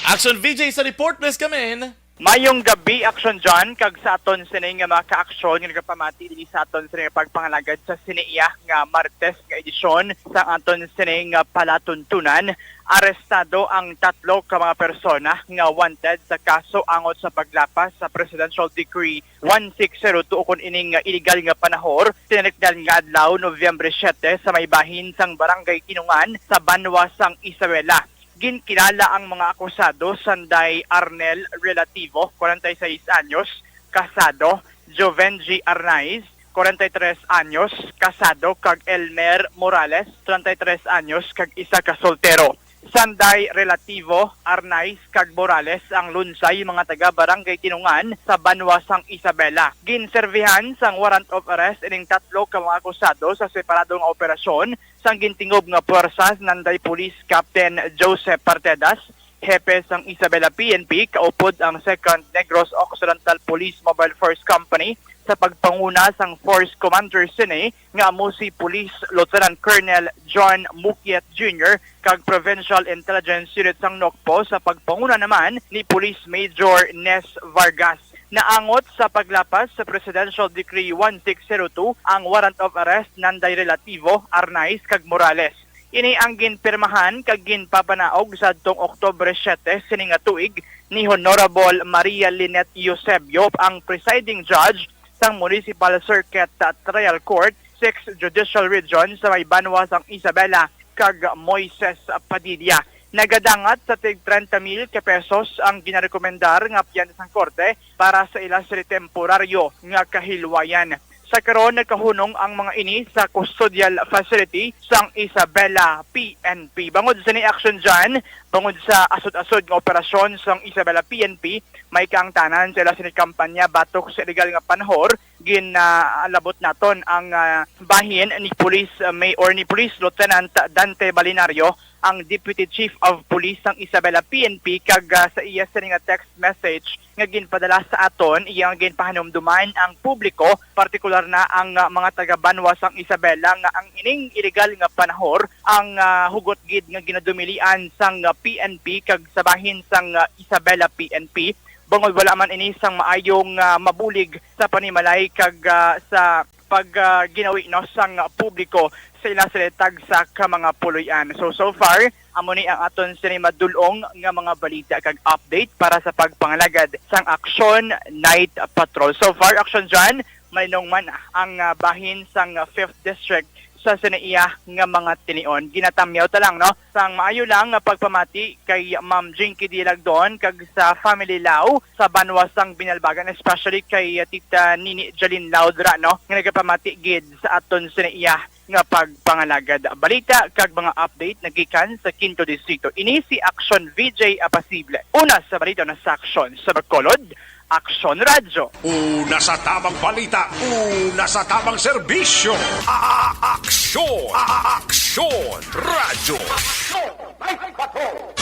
Action V J sa report, please come in. Mayong gabi, Action John, kag sa aton sini nga mga kaaksyon nga nagapamati dili sa aton sini nga pagpangalagad sa siniya nga Martes nga edisyon sa aton sini nga palatuntunan. Arestado ang tatlo ka mga persona nga wanted sa kaso angot sa paglapas sa Presidential Decree one six zero two, ukon ining illegal nga panahor, tinalikadan nga adlaw, Nobyembre siete, sa may bahin sang Barangay Tinungan sa banwa sang Isabela. Ginkilala ang mga akusado sanday Arnel Relativo, kwarenta y seis anyos, kasado, Jovenji Arnaiz, kwarenta y tres anyos, kasado, kag Elmer Morales, treinta y tres anyos, kag isa ka soltero. Sanday Relativo, Arnaiz, kag Morales ang lunsay, mga taga Barangay Tinungan sa banwa sang Isabela. Ginserbihan sang warrant of arrest ining tatlo ka mga akusado sa separado nga operasyon sang gintingob nga puwersa nanday Police Captain Joseph Partedas, hepe sang Isabela P N P, kaupod ang Second Negros Occidental Police Mobile Force Company, sa pagpanguna sang Force Commander sini nga amo si Police Lieutenant Colonel John Mukiet Junior kag Provincial Intelligence Unit sang NOCPO, sa pagpanguna naman ni Police Major Nes Vargas. Naangot sa paglapas sa Presidential Decree one six zero two ang warrant of arrest nanday Relativo, Arnaiz, kag Morales. Ini ang ginpirmahan kag ginpapanaog sadtong Oktubre siete sini nga tuig ni Honorable Maria Lynette Eusebio, ang presiding judge sang Municipal Circuit Trial Court, Sixth Judicial Region, sa may banwa sang Isabela, kag Moises Padilla. Nagadangat sa tig treinta mil ka pesos ang ginarekomendar nga piyansa sang korte para sa ila sini temporaryo nga kahilwayan. Sa karon, nagkahunong ang mga ini sa custodial facility sang Isabela P N P. Bangod sini, Action John, bangod sa asod-asod nga operasyon sang Isabela P N P, may kaangtanan sa ila sini kampanya batok sa illegal nga panahor. Ginalabot naton ang, ah, bahin ni Police, ah, May-, or ni Police Lieutenant Dante Balinario, ang Deputy Chief of Police sang Isabela P N P, kag, ah, sa iya sini nga text message nga ginpadala sa aton, iya nga ginpahanumduman ang publiko, partikular na ang, ah, mga taga-banwa sang Isabela, nga ang ining illegal nga panahor ang, ah, hugot gid nga ginadumilian sang, ah, P N P kag sa bahin sang, ah, Isabela P N P, bangod wala man ini sang maayong, ah, mabulig sa panimalay kag, ah, sa pag, ah, ginawi, no, sang publiko sa ila sila tagsa ka mga puloy-an. So, so far, amo ni ang aton sini madul-ong nga mga balita kag update para sa pagpangalagad sang Aksyon Night Patrol. So far, Action John, malinong man ang, ah, bahin sang Fifth District sa sini iya nga mga tinion. Ginatamyaw ta lang, no, sang maayo lang nga pagpamati kay Ma'am Jinky D. Lagdon kag sa family Lao sa banwa sang Binalbagan, especially kay, ah, Tita Nini Jolene Lao dira, no, nga nagapamati gid sa aton sini iya nga pagpangalagad. Balita kag mga update nagikan sa Quinto Distrito. Ini si Action V J Apasible. Una sa balita na sa Aksyon sa Bacolod, Aksyon Radyo. Una sa tamang balita, una sa tamang serbisyo. A-, a-, aksyon, a-, a-, aksyon, radyo. Aksyon, Night Patrol.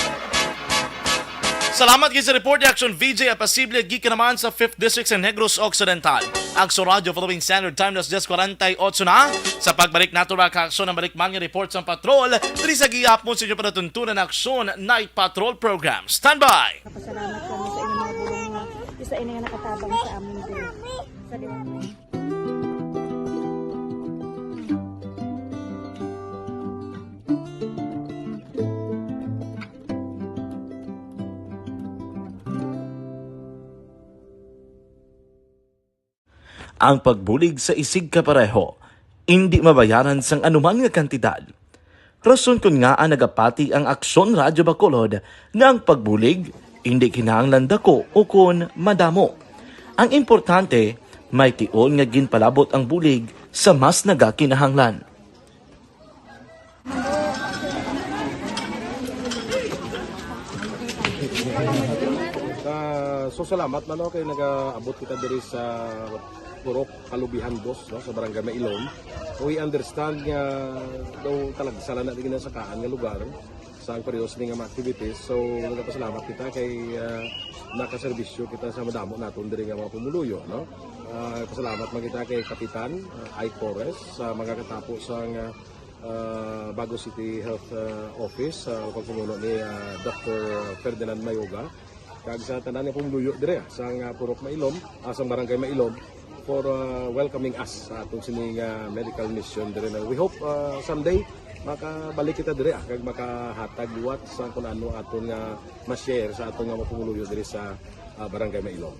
Salamat gid sa report ni Action V J Apasible, gikan naman sa Fifth District sa Negros Occidental. Aksyon Radyo, following Standard Time, alas diyes kwarenta y otso na. Sa pagbalik nato, mga ka-aksyon, ang balik man nga report sa patrol diri sa gihapon sa inyo palatuntunan na Aksyon Night Patrol Program. Standby! Pasalamat kami sa inyong mga bulong nga isa ini nga nakatabang sa amin diri. Sa liwanag. Ang pagbulig sa isigkapareho indi mabayaran sang anuman nga kantidad. Rason kon ngaa nagapati ang Aksyon Radyo Bacolod nga ang pagbulig indi kinahanglan dako ukon madamo. Ang importante, may tion nga ginpalabot ang bulig sa mas nagakinahanglan. Ah, so salamat man, no, kay nagaabot kita diri sa Purok Kalubihan Dos, no, sa Barangay Mailom. We understand nga daw talagsa lang na di ginasakaan nga lugar sa ang periods ni nga mga activities. So, nagapasalamat kita kay, ah, nakaserbisyo kita sa madamo naton diri nga mga pumuluyo, no? Ah, pasalamat man kita kay Kapitan, ah, Ike Torres sa mga katapo sang, ah, ah, Bago City Health, ah, Office, sa pagpamuno ni, ah, Doctor Ferdinand Mayoga, kag sa tanan nga pumuluyo dire, ah, sang, ah, Purok Mailom, ah, sang Barangay Mailom, for, ah, welcoming us sa aton sini nga medical mission dire na. We hope, ah, someday makabalik kita dire, ah, kag makahatag liwat sa kung ano aton nga ma-share sa aton nga mga pumuluyo dire sa, ah, Barangay Mailom.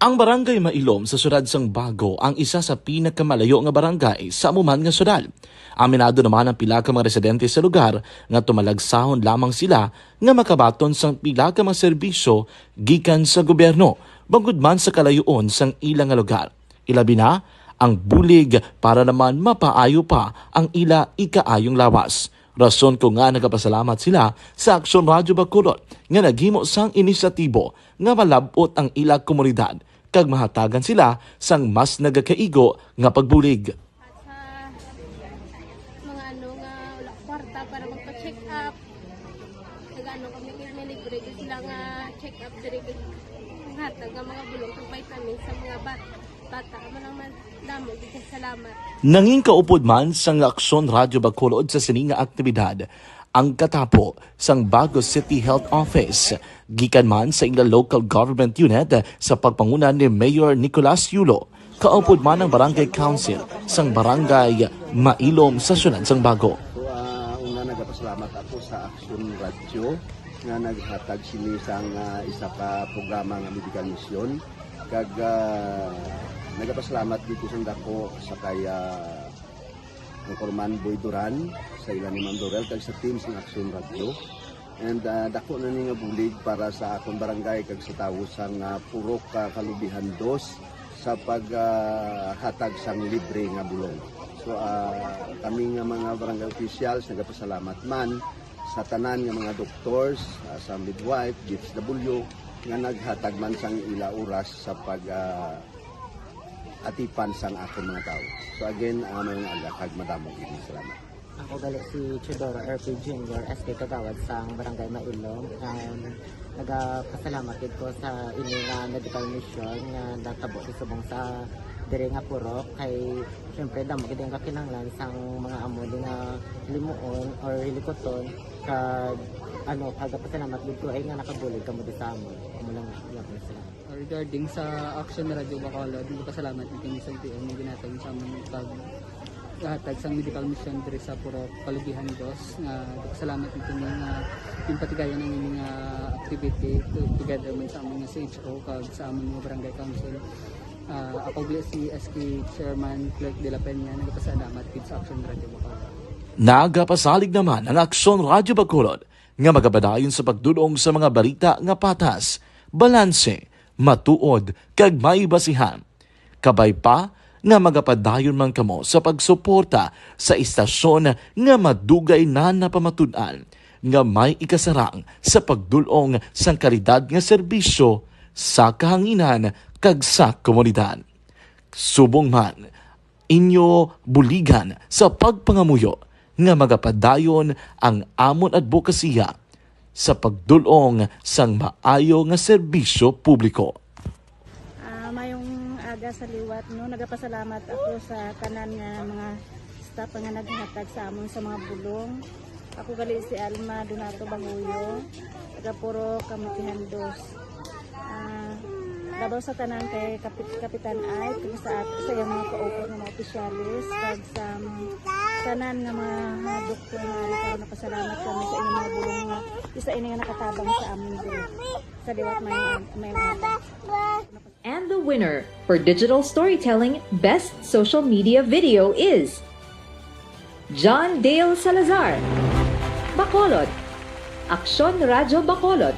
Ang Barangay Mailom sa siyudad sang Bago ang isa sa pinakamalayo nga barangay sa amo man nga siyudad. Aminado naman ang pila ka mga residente sa lugar nga tumalagsahon lamang sila nga makabaton sang pila ka mga serbisyo gikan sa gobyerno, bangod man sa kalayoon sang ila nga lugar. Ilabi na ang bulig para naman mapaayo pa ang ila ikaayong lawas. Rason ko nga nagapasalamat sila sa Aksyon Radyo Bacolod nga naghimo sang inisyatibo nga malab-ot ang ila komunidad kag mahatagan sila sang mas nagakaigo nga pagbulig. At sa mga ano nga wala kwarta para magpa-check up, nag-ano kami, may libre gyud sila nga check up diri, hatag nga mga bulong kag vitamins sa mga bat-, bata. Amo lang man, damo gyud kay salamat. Nangin kaupod man sang Aksyon Radyo Bacolod sa sini nga aktibidad ang katapo sang Bago City Health Office, gikan man sa ila local government unit sa pagpanguna ni Mayor Nicolas Yulo, kaupod man ang Barangay Council sang Barangay Mailom sa siyudad sang Bago. So, ah, una, nagapasalamat ako sa Aksyon Radyo nga naghatag sini sang, ah, isa ka programa nga medical mission. Kag, ah, nagapasalamat dito sa dako sa kay, ah, Anchorman Boy Duran, sa ila ni Ma'am Dorel, kag sa team sang Aksyon Radyo. And, ah, dako na ni nga bulig para sa akon barangay kag sa tawo sang, ah, Purok, ah, Kalubihan Dos sa pag, ah, hatag sang libre nga bulong. So, ah, kami nga mga barangay officials, nagapasalamat man sa tanan nga mga doctors, ah, sa midwife, D S W, nga naghatag man sang ila oras sa pag, ah, atipan sang akon mga tawo. So again, ah, may mga aga kag madamo gid nga salamat. Ako gali si Teodoro R P Junior, S K Kagawad sang Barangay Mailom. Um, nagapasalamat gid ko sa ini nga medical mission nga natabo sa subong sa diri nga purok, kay syempre damo gid ang kakinahanglan sang mga amo di nga limuon or hilikuton, kag ano, kagapasalamat gid ko ay nga nakabulig kamo di sa amo. Amo lang gyapon, salamat. Regarding sa Action Radio Bacolod, nagpasalamat mi kini sa L T O nga ginhatag sa amon pag hatag sang medical mission diri sa Purok Kalubihan Dos, nga nagpasalamat mi kini nga ginpatigayon ang ini nga activity to-, together man sa amon nga C H O kag sa amon nga barangay council. Ah, ako gali si S K Chairman Clerk de la Peña, nagpasalamat gid sa Action Radio Bacolod. Nagapasalig naman ang Aksyon Radyo Bacolod nga magapadayon sa pagdul-ong sa mga balita nga patas, balanse, matuod, kag may basihan. Kabay pa nga magapadayon man kamo sa pagsuporta sa istasyon nga madugay na napamatud-an nga may ikasarang sa pagdul-ong sang kalidad nga serbisyo sa kahanginan kag sa komunidad. Subong man, inyo buligan sa pagpangamuyo nga magapadayon ang amon adbokasiya sa pagdul-ong sang maayo nga serbisyo publiko. Ah, mayong aga sa liwat, no? Nagapasalamat ako sa tanan nga mga staff nga naghatag sa amon sa mga bulong. Ako gali si Alma Donato Bahuyo, taga Purok Kalubihan Dos. Ah, labaw sa tanan kay Kapit-, Kapitan Ike, kag sa at-, sa iyang mga kaupat nga mga opisyalis, kag sa, mm, Tanan nga mga doktor nga ari karon, napasalamat kami sa inyong mga bulong nga isa ini nga nakatabang sa amin diri sa liwat may may. And the winner for digital storytelling best social media video is John Dale Salazar, Bacolod, Aksyon Radyo Bacolod,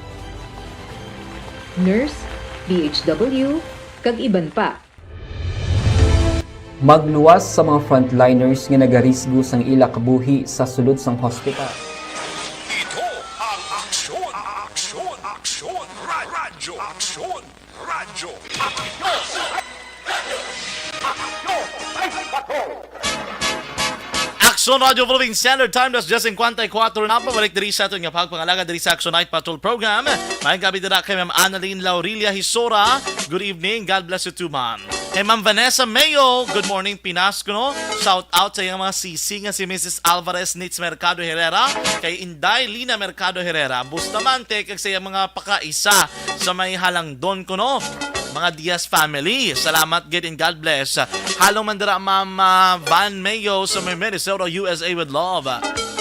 Nurse, D H W, kag iban pa. Magluwas sa mga frontliners nga nagarisgo sang ila kabuhi sa sulod sang hospital. Ito ang Aksyon, Aksyon, Aksyon, Ra- Radyo, Aksyon, Radyo, Aksyon, Aksyon, Aksyon, Night Patrol. Aksyon Radyo Philippine Standard Time, alas diyes singkwenta y kuwatro na. Pabalik diri sa aton nga pagpangalaga diri sa Aksyon Night Patrol Program. Maayong gabi dira kay Ma'am Annalyn Laurilia Hisora. Good evening. God bless you too, ma'am. Kay Ma'am Vanessa Mayo, good morning, Pinas, kuno. Shout out sa iyang mga sisi nga si Missus Alvarez Nitz Mercado Herrera, kay Inday Lina Mercado Herrera, Bustamante, kag sa iyang mga pakaisa sa may Halangdon, kuno. Mga Diaz family, salamat gid and God bless. Halong man dira, Ma'am, ah, Van Mayo sa may Minnesota, U S A, with love.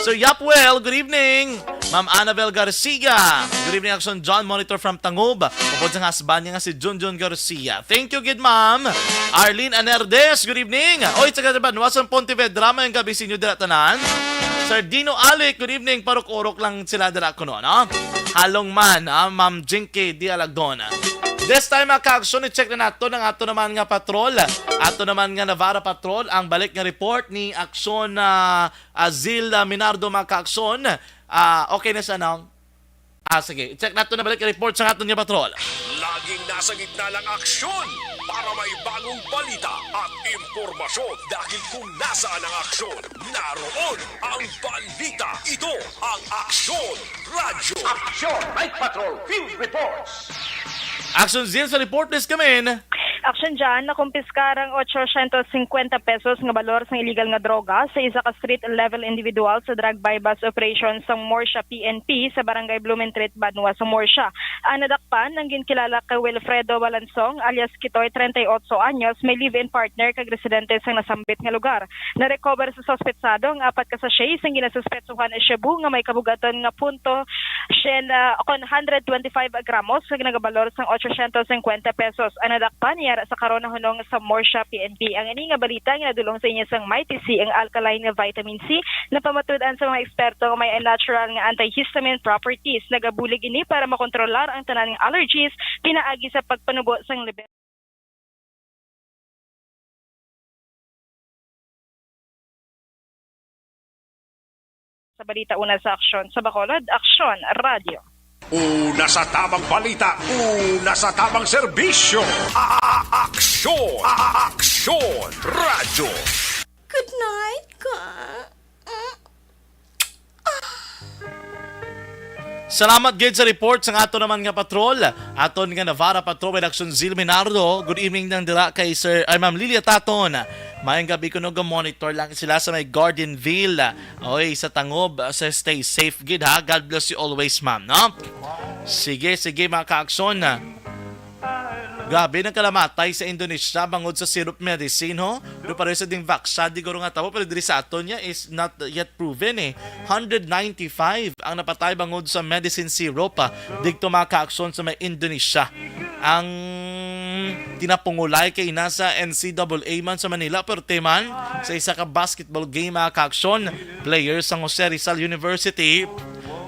Sir Yapwell, good evening. Ma'am Annabel Garcia, good evening, Aksyon John, monitor from Tangub. Upod sa husband niya nga si Junjun Garcia. Thank you gid, ma'am. Arlene Anerdes, good evening. Oy, taga Banwa sa Pontevedra, maayong gabi sa inyo dira tanan. Sir Dino Alic, good evening. Parok-urok lang sila dira kuno, no? Halong man, ah, Ma'am Jinky Dialagdon. This time, mga ka-aksyon, i-check na nato ang ato naman nga patrol. Ato naman nga Navarra Patrol, ang balik nga report ni Aksyon, ah, Azil, ah, Minardo, mga ka-aksyon. Ah, okay na siya, no? Ah, sige. I-check nato na balik ang report sa aton nga patrol. Laging nasa gitna ng aksyon para may bagong balita at impormasyon, dahil kung nasaan ang aksyon, naroon ang balita. Ito ang Aksyon Radyo. Aksyon Night Patrol Field Reports. Action Zil sa report, please come in. Action John, nakumpiskar ang otsosyentos singkwenta pesos nga balor sang illegal nga droga sa isa ka street level individual sa drug buy-bust operation sang Morsha P N P sa Barangay Blumentritt, Banwa sa Morsha. Ang nadakpan, ang ginkilala kay Wilfredo Balansong alias Kitoy, treinta y ocho anyos, may live-in partner kag residente sang nasambit nga lugar. Na-recover sa suspetsado ang apat ka sachet sang ginasuspetsuhan shabu nga may kabug-aton nga punto siyenta, ah, kon hundred twenty-five gramos nga nagabalor sang otsosyentos singkwenta pesos. Ang nadakpan yara sa karon nahunong sa Morsha P N P. Ang ini nga balita ginadul-ong sa inyo sang Mighty C, ang alkaline nga vitamin C, napamatud-an sa mga eksperto nga may natural nga antihistamine properties, nagabulig ini para makontrolar ang tanan nga allergies pinaagi sa pagpanubo sang level. Sa balita una sa Aksyon sa Bacolod, Aksyon Radyo. Una sa tamang balita, una sa tamang serbisyo. A- Aksyon, A- Aksyon Radyo. Good night, ka. Salamat gid sa report sang ato naman nga patrol. Aton nga Navarra Patrol with Action Zil Minardo. Good evening nang dira kay Sir, ay, Ma'am Lilia Taton. Maayong gabi kuno, ga-monitor lang sila sa may Gardenville. Oy, sa Tangob, sa stay safe gid ha. God bless you always, ma'am, no? Sige, sige, mga ka-aksyon. Grabe, nagkalamatay sa Indonesia bangod sa syrup medicine, ho? Do pareho sa ding vaccine, di guro nga tabo, pero diri sa aton niya is not yet proven, eh. Hundred ninety-five ang napatay bangod sa medicine syrup, ah, digto, mga ka-aksyon, sa may Indonesia. Ang tinapungulay kay ina sa N C double A man sa Manila, pero teman sa isa ka basketball game, mga ka-aksyon, player sa Jose Rizal University,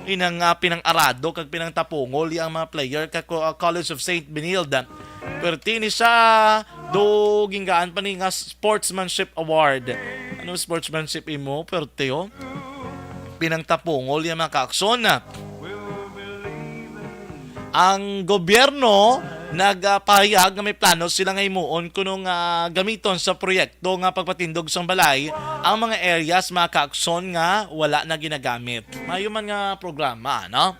inang, ah, pinang-arado kag pinangtapungol ang mga player ka ko-, ah, College of Saint Benilde. Perti ni siya do ginggaan pa ni nga sportsmanship award. Ano sportsmanship imo, perti, oh? Pinangtapungol ang mga ka-aksyon. Ang gobyerno nagpahayag nga may plano sila nga himuon kuno nga gamiton sa proyekto nga pagpatindog sang balay ang mga areas, mga ka-aksyon, nga wala na ginagamit. Mayo man nga programa, no?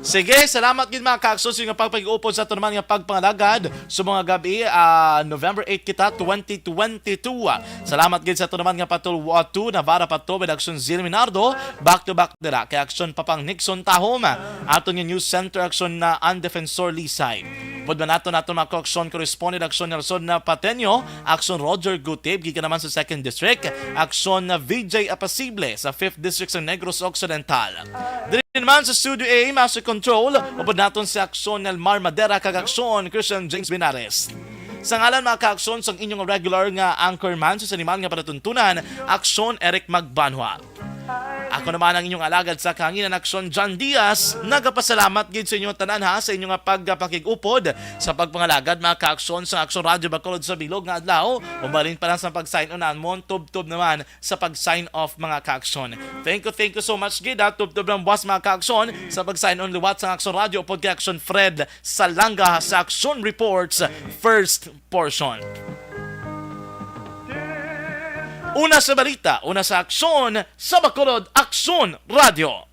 Sige, salamat gid, mga ka-aksyon, sa inyong pagpag-upod sa aton naman nga pagpangalagad sa mga gabi, ah, November eight kita, twenty twenty-two. Salamat gid sa aton naman nga Patrol two, Navarra Patrol with Action Zil Minardo. Back to back dira kay Action Papang Nixon Tahom. Aton nga News Center Action na ang Defensor Lisay. Upod man nato naton mga ka-aksyon, correspondent Aksyon Nelson na Pateño, Aksyon Roger Gutib, gikan naman sa Second District, Aksyon na V J Apasible sa Fifth District sa Negros Occidental. Diri naman sa Studio A, Master Control, upod naton si Aksyon Nelmar Madera kag Aksyon Christian James Binares. Sa ngalan mga ka-aksyon sang inyong regular nga anchorman sa siniman nga palatuntunan, Aksyon Eric Magbanwa. Ako naman ang inyong alagad sa kahanginan, Aksyon John Diaz. Nagapasalamat gid sa inyong tanan ha, sa inyong nga pagpakig-upod sa pagpangalagad mga ka-aksyon sa Aksyon Radyo Bacolod sa bilog nga adlaw. Ubalin pa lang sa pag-sign on namon, tubtob naman sa pag-sign off mga ka-aksyon. Thank you, thank you so much gid ha, tubtob lang buwas mga ka-aksyon sa pag-sign on liwat sa Aksyon Radyo upod kay Aksyon Fred Salanga sa Aksyon Reports first portion. Una sa balita, una sa aksyon, sa Bacolod Aksyon Radyo.